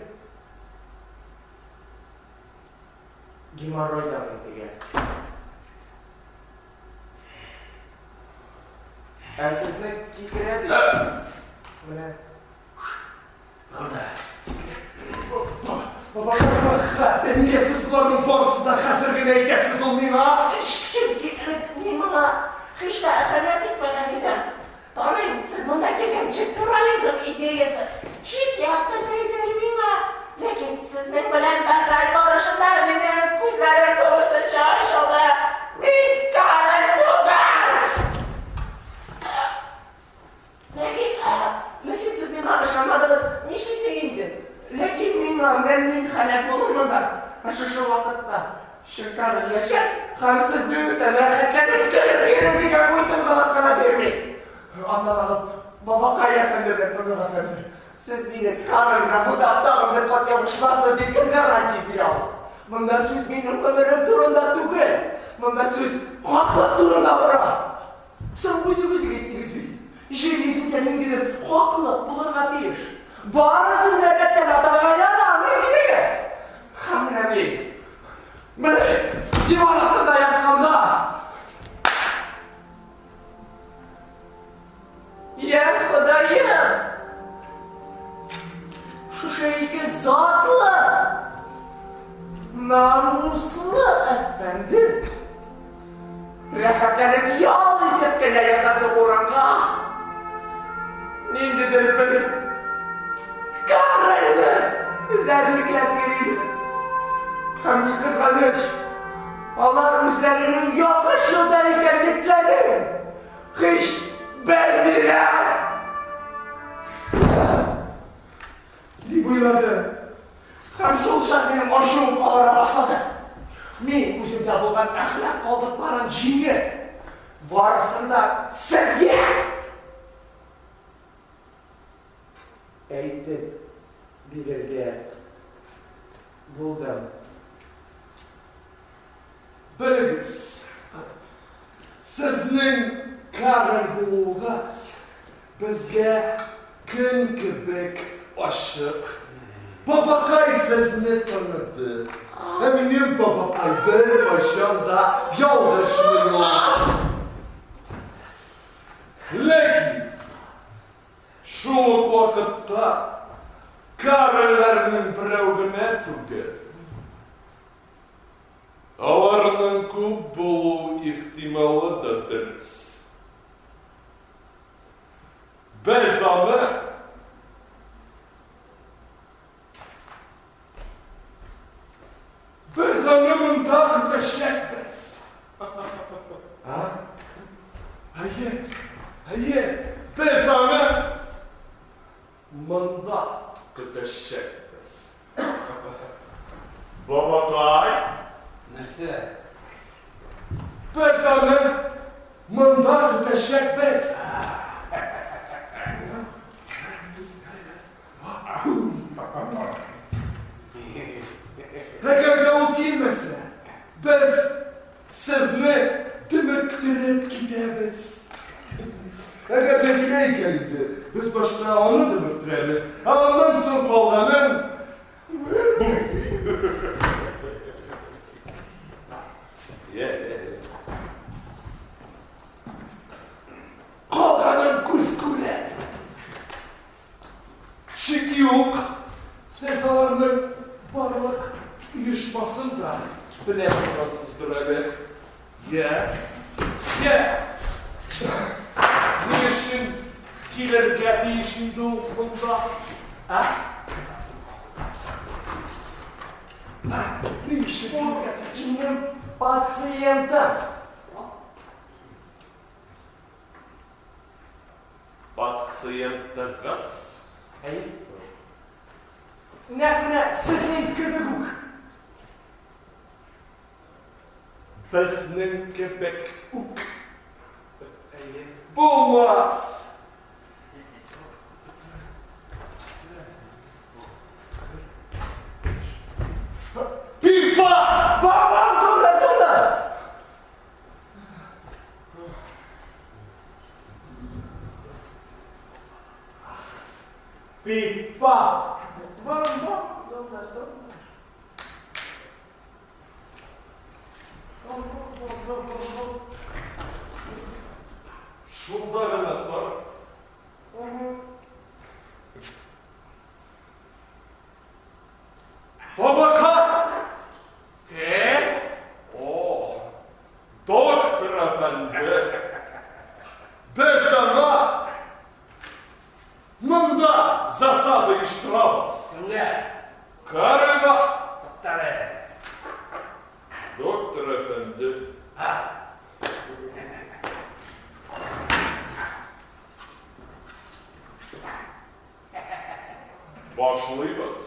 геморройдан интегә. Ә сезне кикерә ди. Менә. Монда. Бабакай, нигә сез боларның барысын да хәзер генә әйтәсез ул миңа? Чөнки элек мин моңа һич тә әһәмият итмәгән идем. Таныйм, сез монда килгәнче плюрализм идеясе чит-ят нәрсә иде әле миңа. Ләкин сезнең белән бәхәс барышында минем күзләрем тулысынча ачылды. Мин Карен түгел! Ләкин, ләкин сез миңа ышанмадыгыз. Нишлисең инде? Ләкин миңа мин һәлак булырмын да шушы вакытта. Чын Карен яшәп һәм сезнең өстән рәхәтләнеп көлеп йөрер дигән уй тынгылык кына бирми. Аннан алып, бабакай әфәнде белән онык әфәнде, сез мине Каренга бутап тагын бер кат ялгышмассыз дип кем гарантия бирә ала? Монда сүз минем гомерем турында түгел. Монда сүз хаклык турында бара. Соң үзегез үк әйттегез бит. Җир йөзендә ниндидер хаклык булырга тиеш. Барысын да рәттән атарга ярамый дидегез. Һәм менә мин менә диван астында ятканда Я Ходаем! Шушы ике затлы, намуслы әфәнде рәхәтләнеп ял итеп кенә ятасы урынга ниндидер бер Карельне эзәрлекләп йөриләр. Һәм ни кызганыч, алар үзләренең ялгыш юлда икәнлекләрен һич белмиләр. Дип уйлады. Һәм шул чак минем ачуым кабара башлады. Мин үземдә булган әхлак калдыкларын җиңеп, барысын да сезгә әйтеп бирергә булдым. Белегез, сезнең Карен булуыгыз безгә көн кебек ачык. Бабакай сезне таныды. Ә минем бабакай беркайчан да ялгышмый ул. Ләкин шул ук вакытта Карельләрнең берәү генә түгел. Аларның күп булу ихтималы да дөрес. Без аны Без аны монда көтәчәкбез. А? Әйе, әйе, без аны монда көтәчәкбез. Бабакай! Нәрсә? Без аны монда көтәчәкбез. Әгәр дә ул килмәсә, без сезне дөмектереп китәбез. Әгәр дә килә икән инде, без башта аны дөмектерәбез, ә аннан соң калганын. Калганын күз күрә. Шик юк, сез аларның барлык оешмасын да белә торгансыздыр әле. Йә, йә! Ни өчен килергә тиеш инде ул монда? Ә? Ә? Ни өчен килергә тиеш? Минем пациентым. Пациентыгыз? Әйе. Нәкъ менә сезнең кебек үк. Безнең кебек үк. Әйе. Булмас! Пипа! Бабам, тукта, тукта! Пипа! Бам, бам, тукта, тукта. Шунда гына тор. Табака! Кем? О, доктор әфәнде! Без аңа монда засада оештырабыз. Кемгә? Карга! Туктале. Доктор әфәнде. А. Башлыйбыз.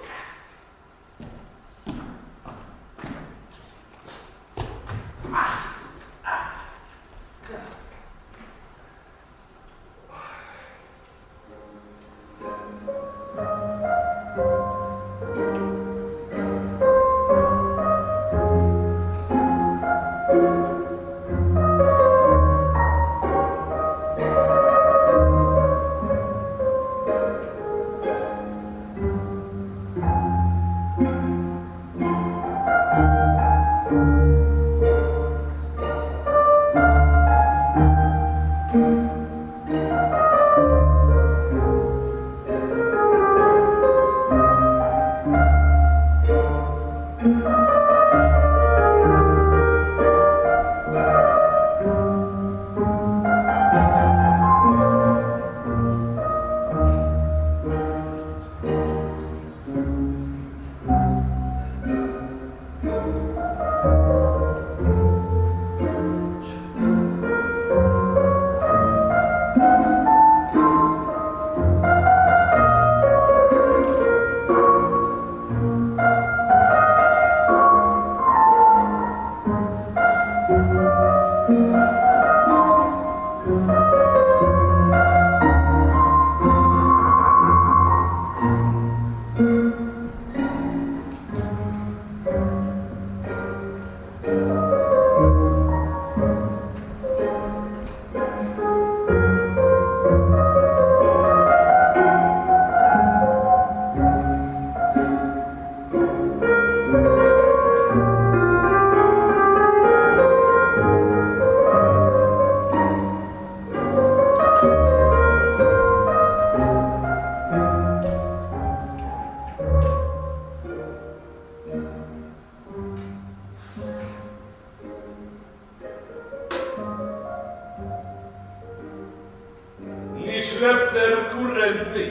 Нишләптер күренми.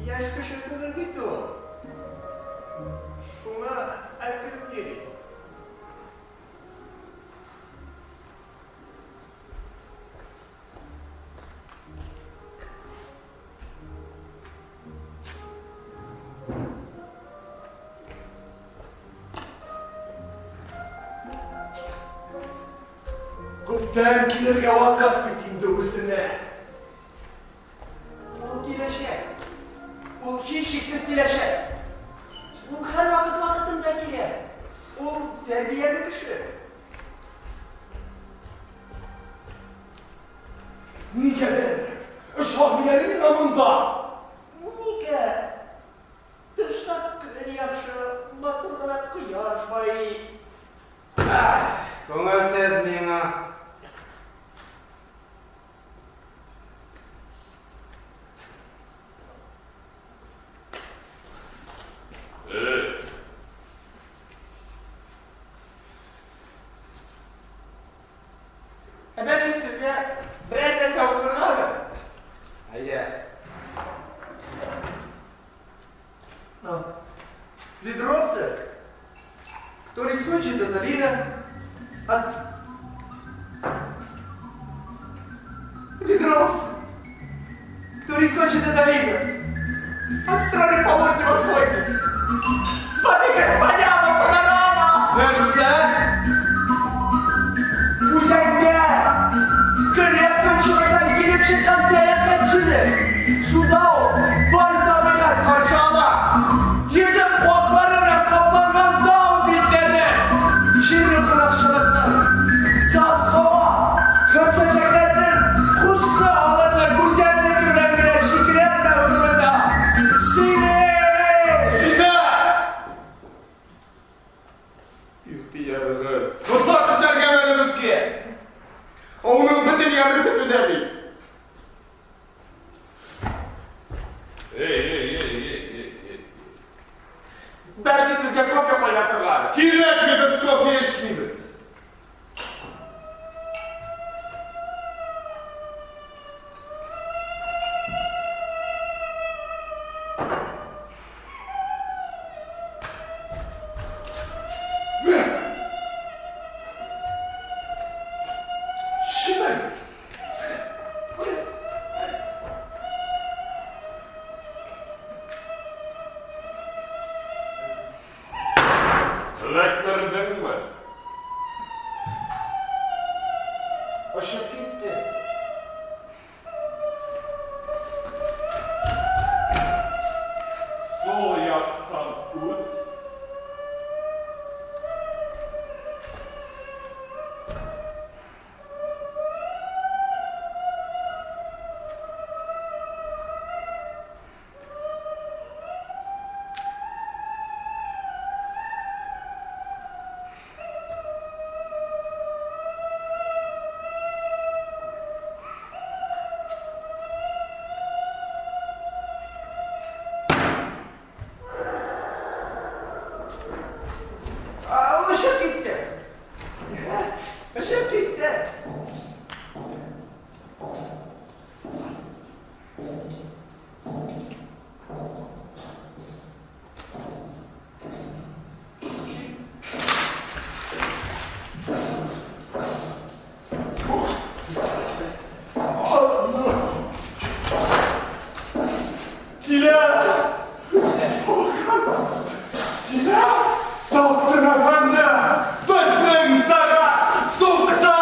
Яшь кеше түгел бит ул. Шуңа әкрен йөри. Күптән килергә вакыт бит инде үзенә. Ул киләчәк. Ул һичшиксез киләчәк. Ул һәрвакыт вакытында килә. Ул тәрбияле кеше. Нигәдер ошамый әле миңа монда. Нигә? Тышта көн яхшы, матур гына кояш байый. Күңелсез миңа. Ә бәлки сезгә берәр нәрсә укыргадыр? Әйе. Ведровцы, который скочит до долина от... Ведровцы, который скочит до долины от страны полудня восходит. Спотыкаясь поляма, панорама! Нәрсә? Үзәнгә! Көньяк-көнчыгыштан килеп чыккан сәяхәтчене шунда ук бай табигать каршы ала. Йөзем куаклары белән капланган тау битләре, җирле кунакчылыкның саф һава һәм чәчәкләрнең хушны алырлык гүзәллеге белән генә чикләнмәве турында сөйли. Җитә! Ихтыярыгыз. Озак көтәргәме әле безгә? Авылның бөтен яме көтүдә бит. Эй, эй, эй, эй, эй, эй. Бәлки сезгә кофе кайнатырга? Кирәкми, без кофе эчмибез. Чебен! Эләктердеңме? Очып китте. Сул яктан үт. Очып китте. Очып китте. Килә! Килә! Доктор әфәнде! Безнең сәгать сукты!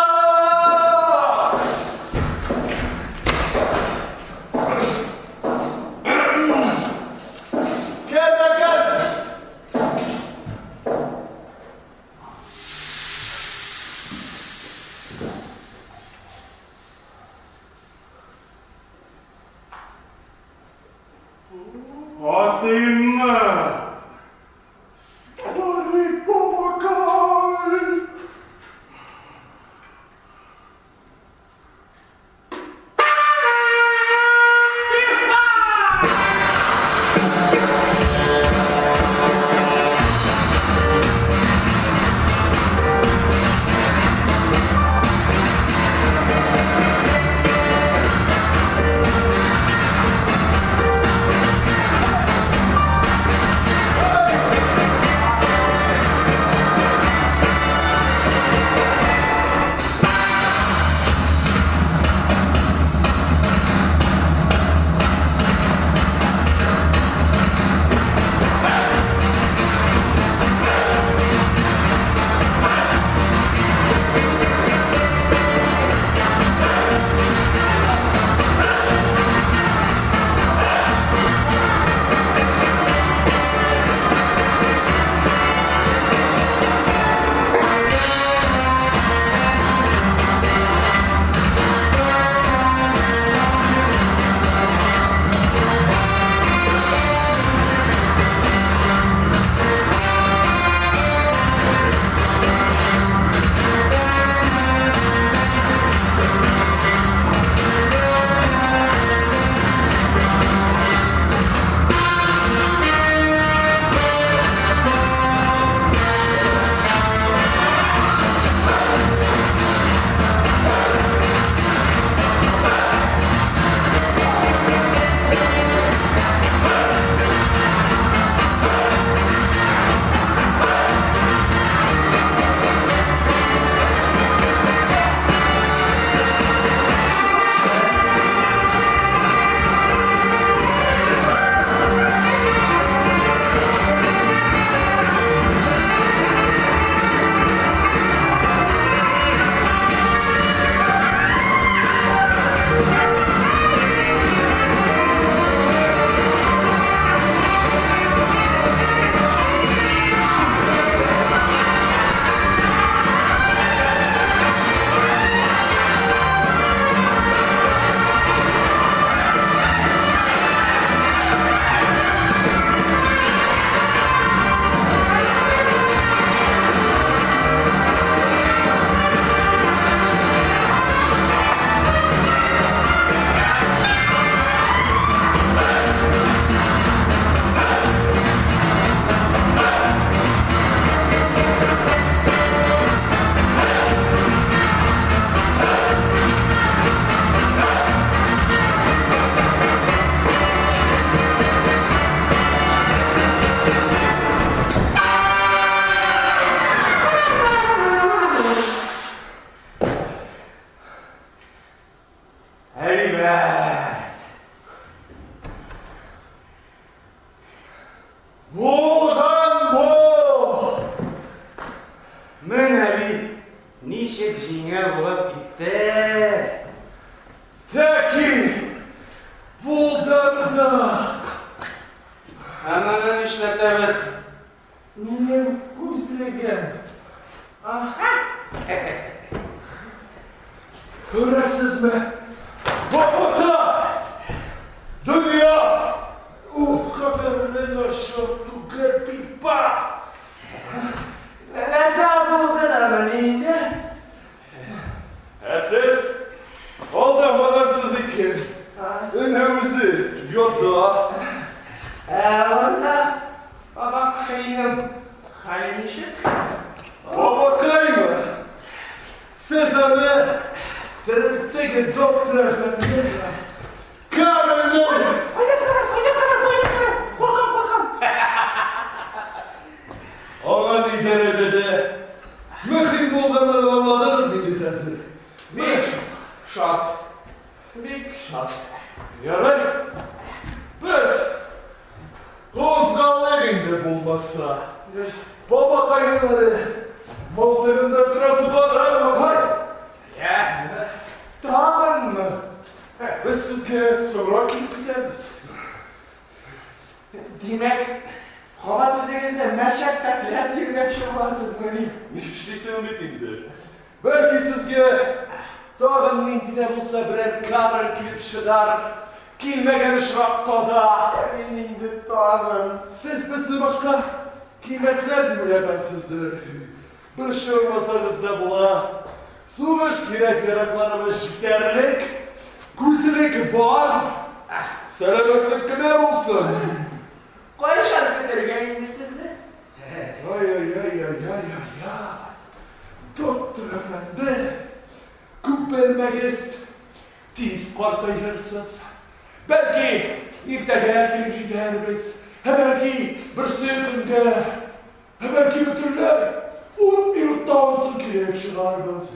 Кермәгез! Атыйммы? Старый бабакай! Булган бу! Менә бит ничек җиңел булып китте. Тәки булдырдык! Ә моны нишләтәбез? Минем күзлегем. Күрәсезме? Бабака! Дөнья ул кадәрле начар түгел бит, ба! Нәрсә булды да менә инде? Ә сез алдамагансыз икән. Әнә үзе ята. Ә анда бабакайның хәле ничек? Бабакаймы? Сез аны терелттегез, доктор әфәнде. Карольне! Кайда кара, кайда кара, кайда кара? Куркам, куркам. Аңа ни дәрәҗәдә мөһим булганын аңладыгыз инде хәзер. Бик шат. Бик шат. Ярар. Без кузгалыйк инде булмаса. Дөрес. Бабакайның әле мылтыгында торасы бар, ә, бабай? Ә? Тагынмы? Без сезгә соңрак килеп китәбез. Димәк, кабат үзегезне мәшәкатьләп йөрмәкче буласызмыни? Нишлисең бит инде. Бәлки сезгә тагын нинди дә булса берәр кадр килеп чыгар. Килмәгән очракта да. Мин инде тагын. Сез безне башка килмәсләр дип уйлагансыздыр. Борчылмасагыз да була. Сугыш кирәк-яракларыбыз җитәрлек. Күзлек бар. Сәламәтлек кенә булсын. Кайчан көтәргә инде сезне? Ай-ай-ай-ай-ай-ай-ай. Доктор әфәнде, күп белмәгез, тиз картаерсыз. Бәлки, иртәгә килеп җитәрбез, ә бәлки, берсе көнгә, ә бәлки бөтенләй 10 минуттан соң килеп чыгарбыз.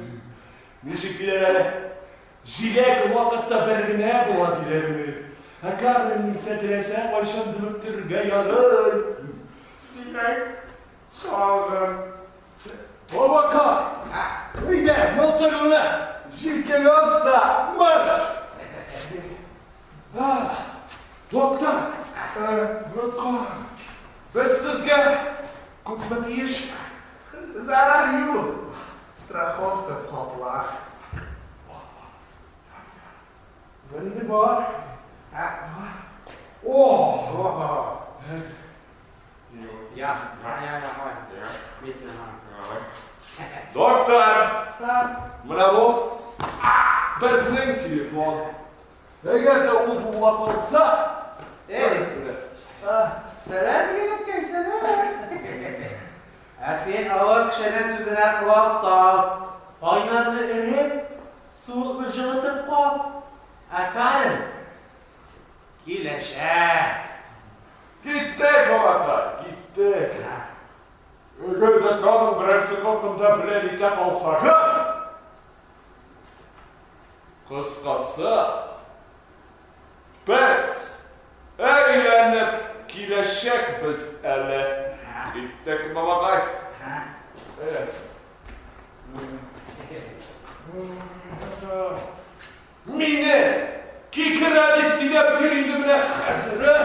Ничек килер әле? Җиләк вакытта бер генә була диләрме? Ә Кармен исә теләсә кайчан дөмектерергә ярый. Димәк, тагын. Бабакай, әйдә, мылтыгыңны җилкәңә ас та марш! Доктор, оныткан. Без сезгә күпме тиеш? Зарар юк. Страховка каплар. Инде бар. О! Яс. Доктор, менә бу безнең телефон. Әгәр дә ул була калса, Эй! беләсез. Сәлам, егеткәй, сәлам. Ә син авыр кешенең сүзенә колак сал. Кайнарны эреп, суыкны җылытып кап. Ә Карен киләчәк. Киттек, балакай, киттек. Әгәр дә тагын берәрсе хакында белән итә калсагыз, кыскасы, без әйләнеп киләчәкбез әле. Киттек, балакай. Мине кикерә дип сөйләп йөр инде менә хәзер, ә?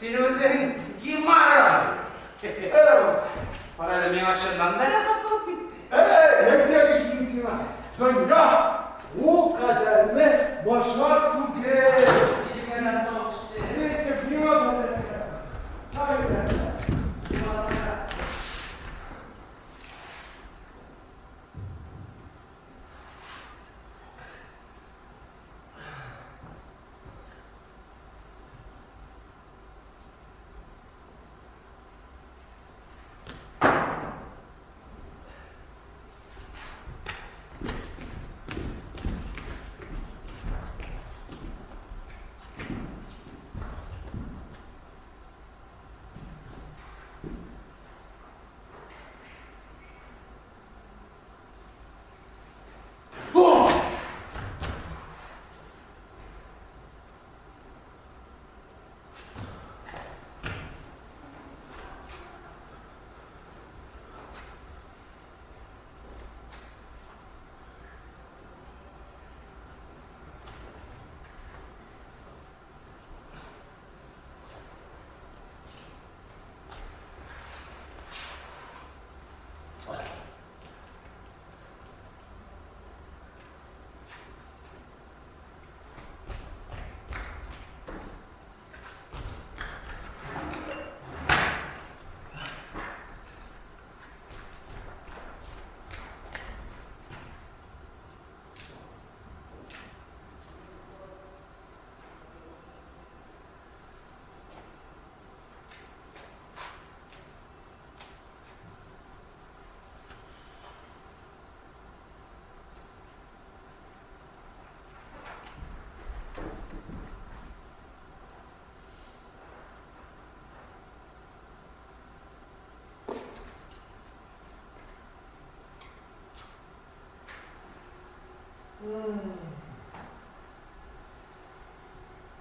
Син үзең геморрой. Кара әле, миңа чыннан да рәхәт булып китте. Әй, әйдәгез мин сиңа. Дөнья ул кадәрле начар түгел. Әйдә, миңа да рәхәт. Әйдә.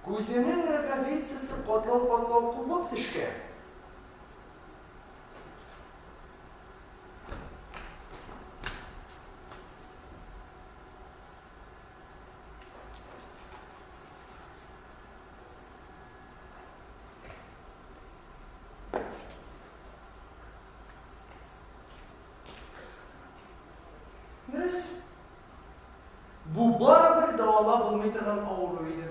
Күзенең роговицасы катлау-катлау кубып төшкән. Дөрес. Бу барыбер дәвалап булмый торган авыру иде.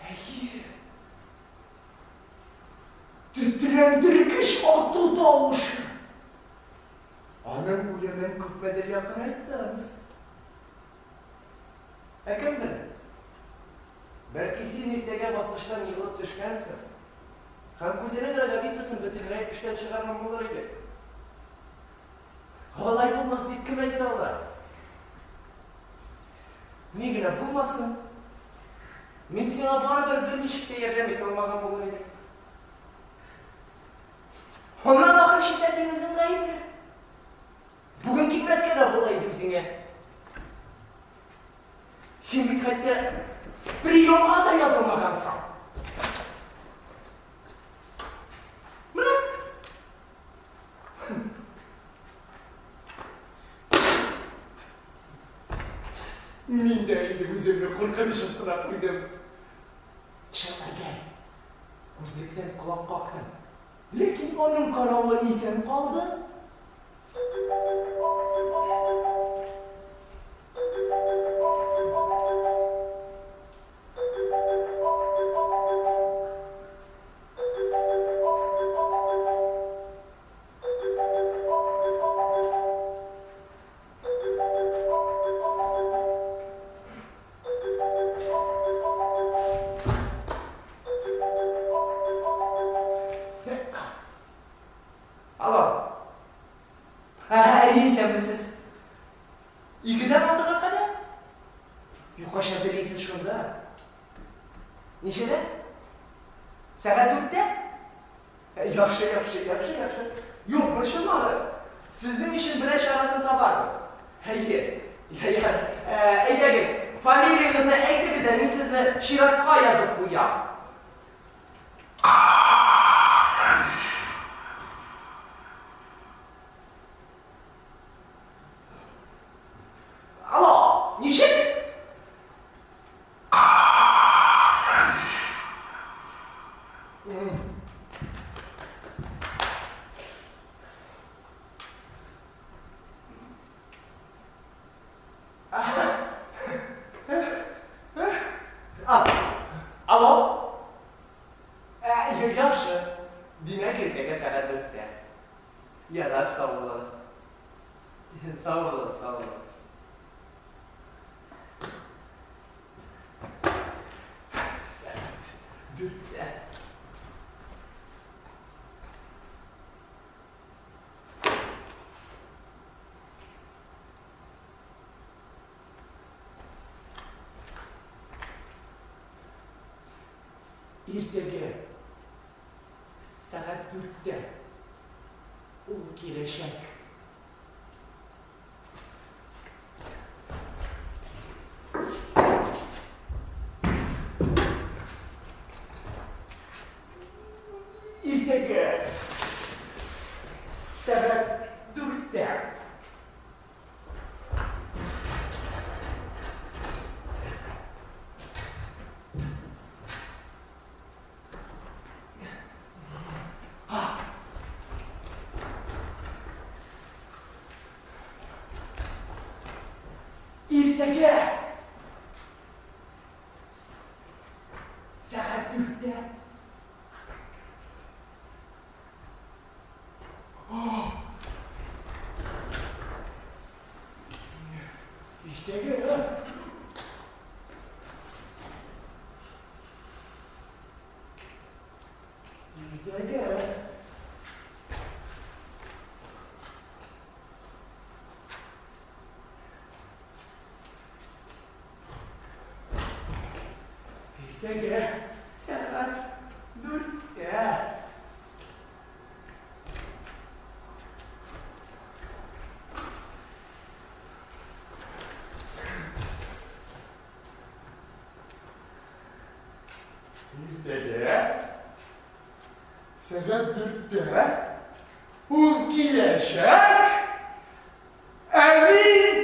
Әйе. Тетрәндергеч ату тавышы. Аның үлемен күпмедер якынайтты анысы. Ә кем белә? Бәлки син иртәгә баскычтан егылып төшкәнсең һәм күзенең роговицасын бөтенләй эштән чыгарган булыр идең. Алай булмас дип кем әйтә ала? Ни генә булмасын, мин сиңа барыбер берничек тә ярдәм итә алмаган булыр идем. Аннан ахыр чиктә син үзең гаепле. Бүген килмәскә дә була иде үзеңә. Син бит хәтта приемга да язылмагансың. Менә. Мин дә инде үземне куркыныч астына куйдым. Чәпәргә. Күзлектән колак кактым. Ләкин аның каравы исән калды. Алло. Ә, исәнмесез. Икедән алтыга кадәр? Юк, кайчан телисез шунда? Ничәдә? Сәгать дүрттә? Яхшы, яхшы, яхшы, яхшы. Юк, борчылмагыз. Сезнең өчен берәр чарасын табарбыз. Әйе. Я, әйдәгез, фамилиягезне әйтегез дә, мин сезне чиратка язып куям. Алло, ничек? Алло? Яхшы. Димәк, иртәгә сәгать дүрттә. Ярар, сау булыгыз. Сау булыгыз, сау булыгыз. Сәгать дүрттә. Иртәгә сәгать дүрттә ул киләчәк. Иртәгә сәгать дүрттә. Иртәгә сәгать дүрттә. Иртәгә. Иртәгә. Иртәгә сәгать дүрттә. Сәгать дүрттә ул киләчәк, ә мин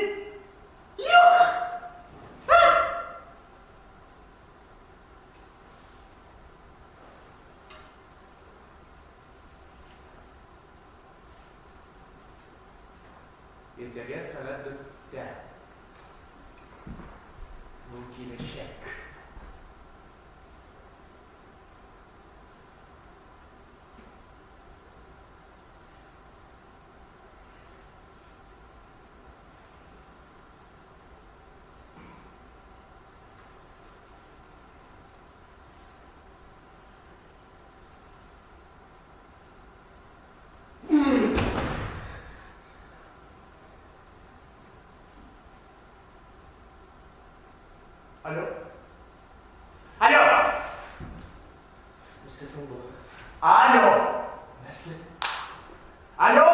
юк. Иртәгә сәгать дүрттә ул киләчәк. Алло. Алло. Нәрсә соң бу? Алло. Нәрсә? Алло.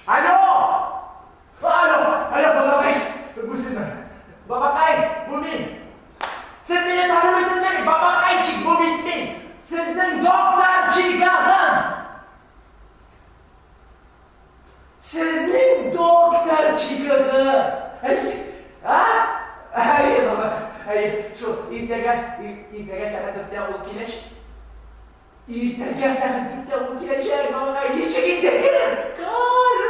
Алло. Алло. Алло, бабакай. Бу сезме? Бабакай, бу мин. Сез мине танымыйсызмыни? Бабакайчик, бу бит мин. Сезнең докторчигыгыз. Сезнең докторчигыгыз. Әй, а? Әй, баба, әй, шул, иртәгә, иртәгә сәгать дүрттә ул киләчәк. Иртәгә сәгать дүрттә ул киләчәк, бабакай, ничек инде кем? Король!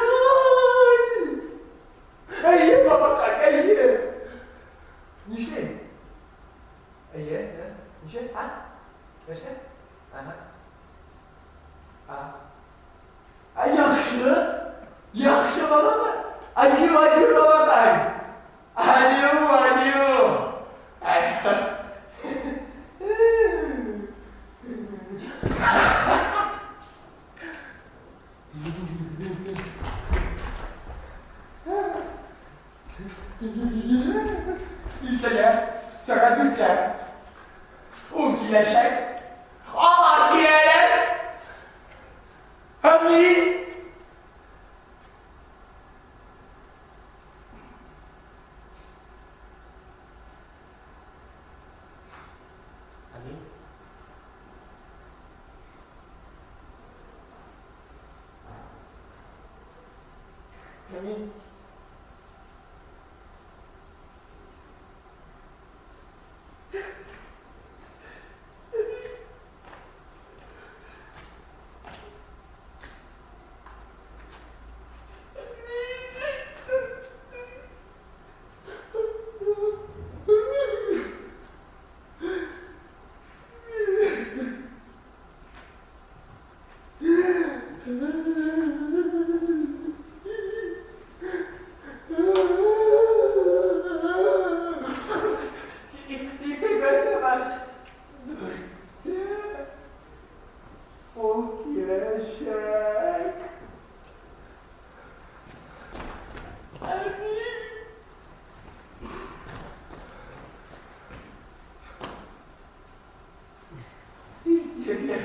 Әйе, бабакай, әйе. Нишлим? Әйе, ничек? А? Нәрсә? Ага. А. А яхшы? Яхшы бабакай. Адью, адью, бабакай. Адью, адью. Иртәгә сәгать дүрттә ул киләчәк. Алар киләләр. Һәм мин Амин. Амин. Иртәгә сәгать дүрттә ул киләчәк. Амин. Иртәгә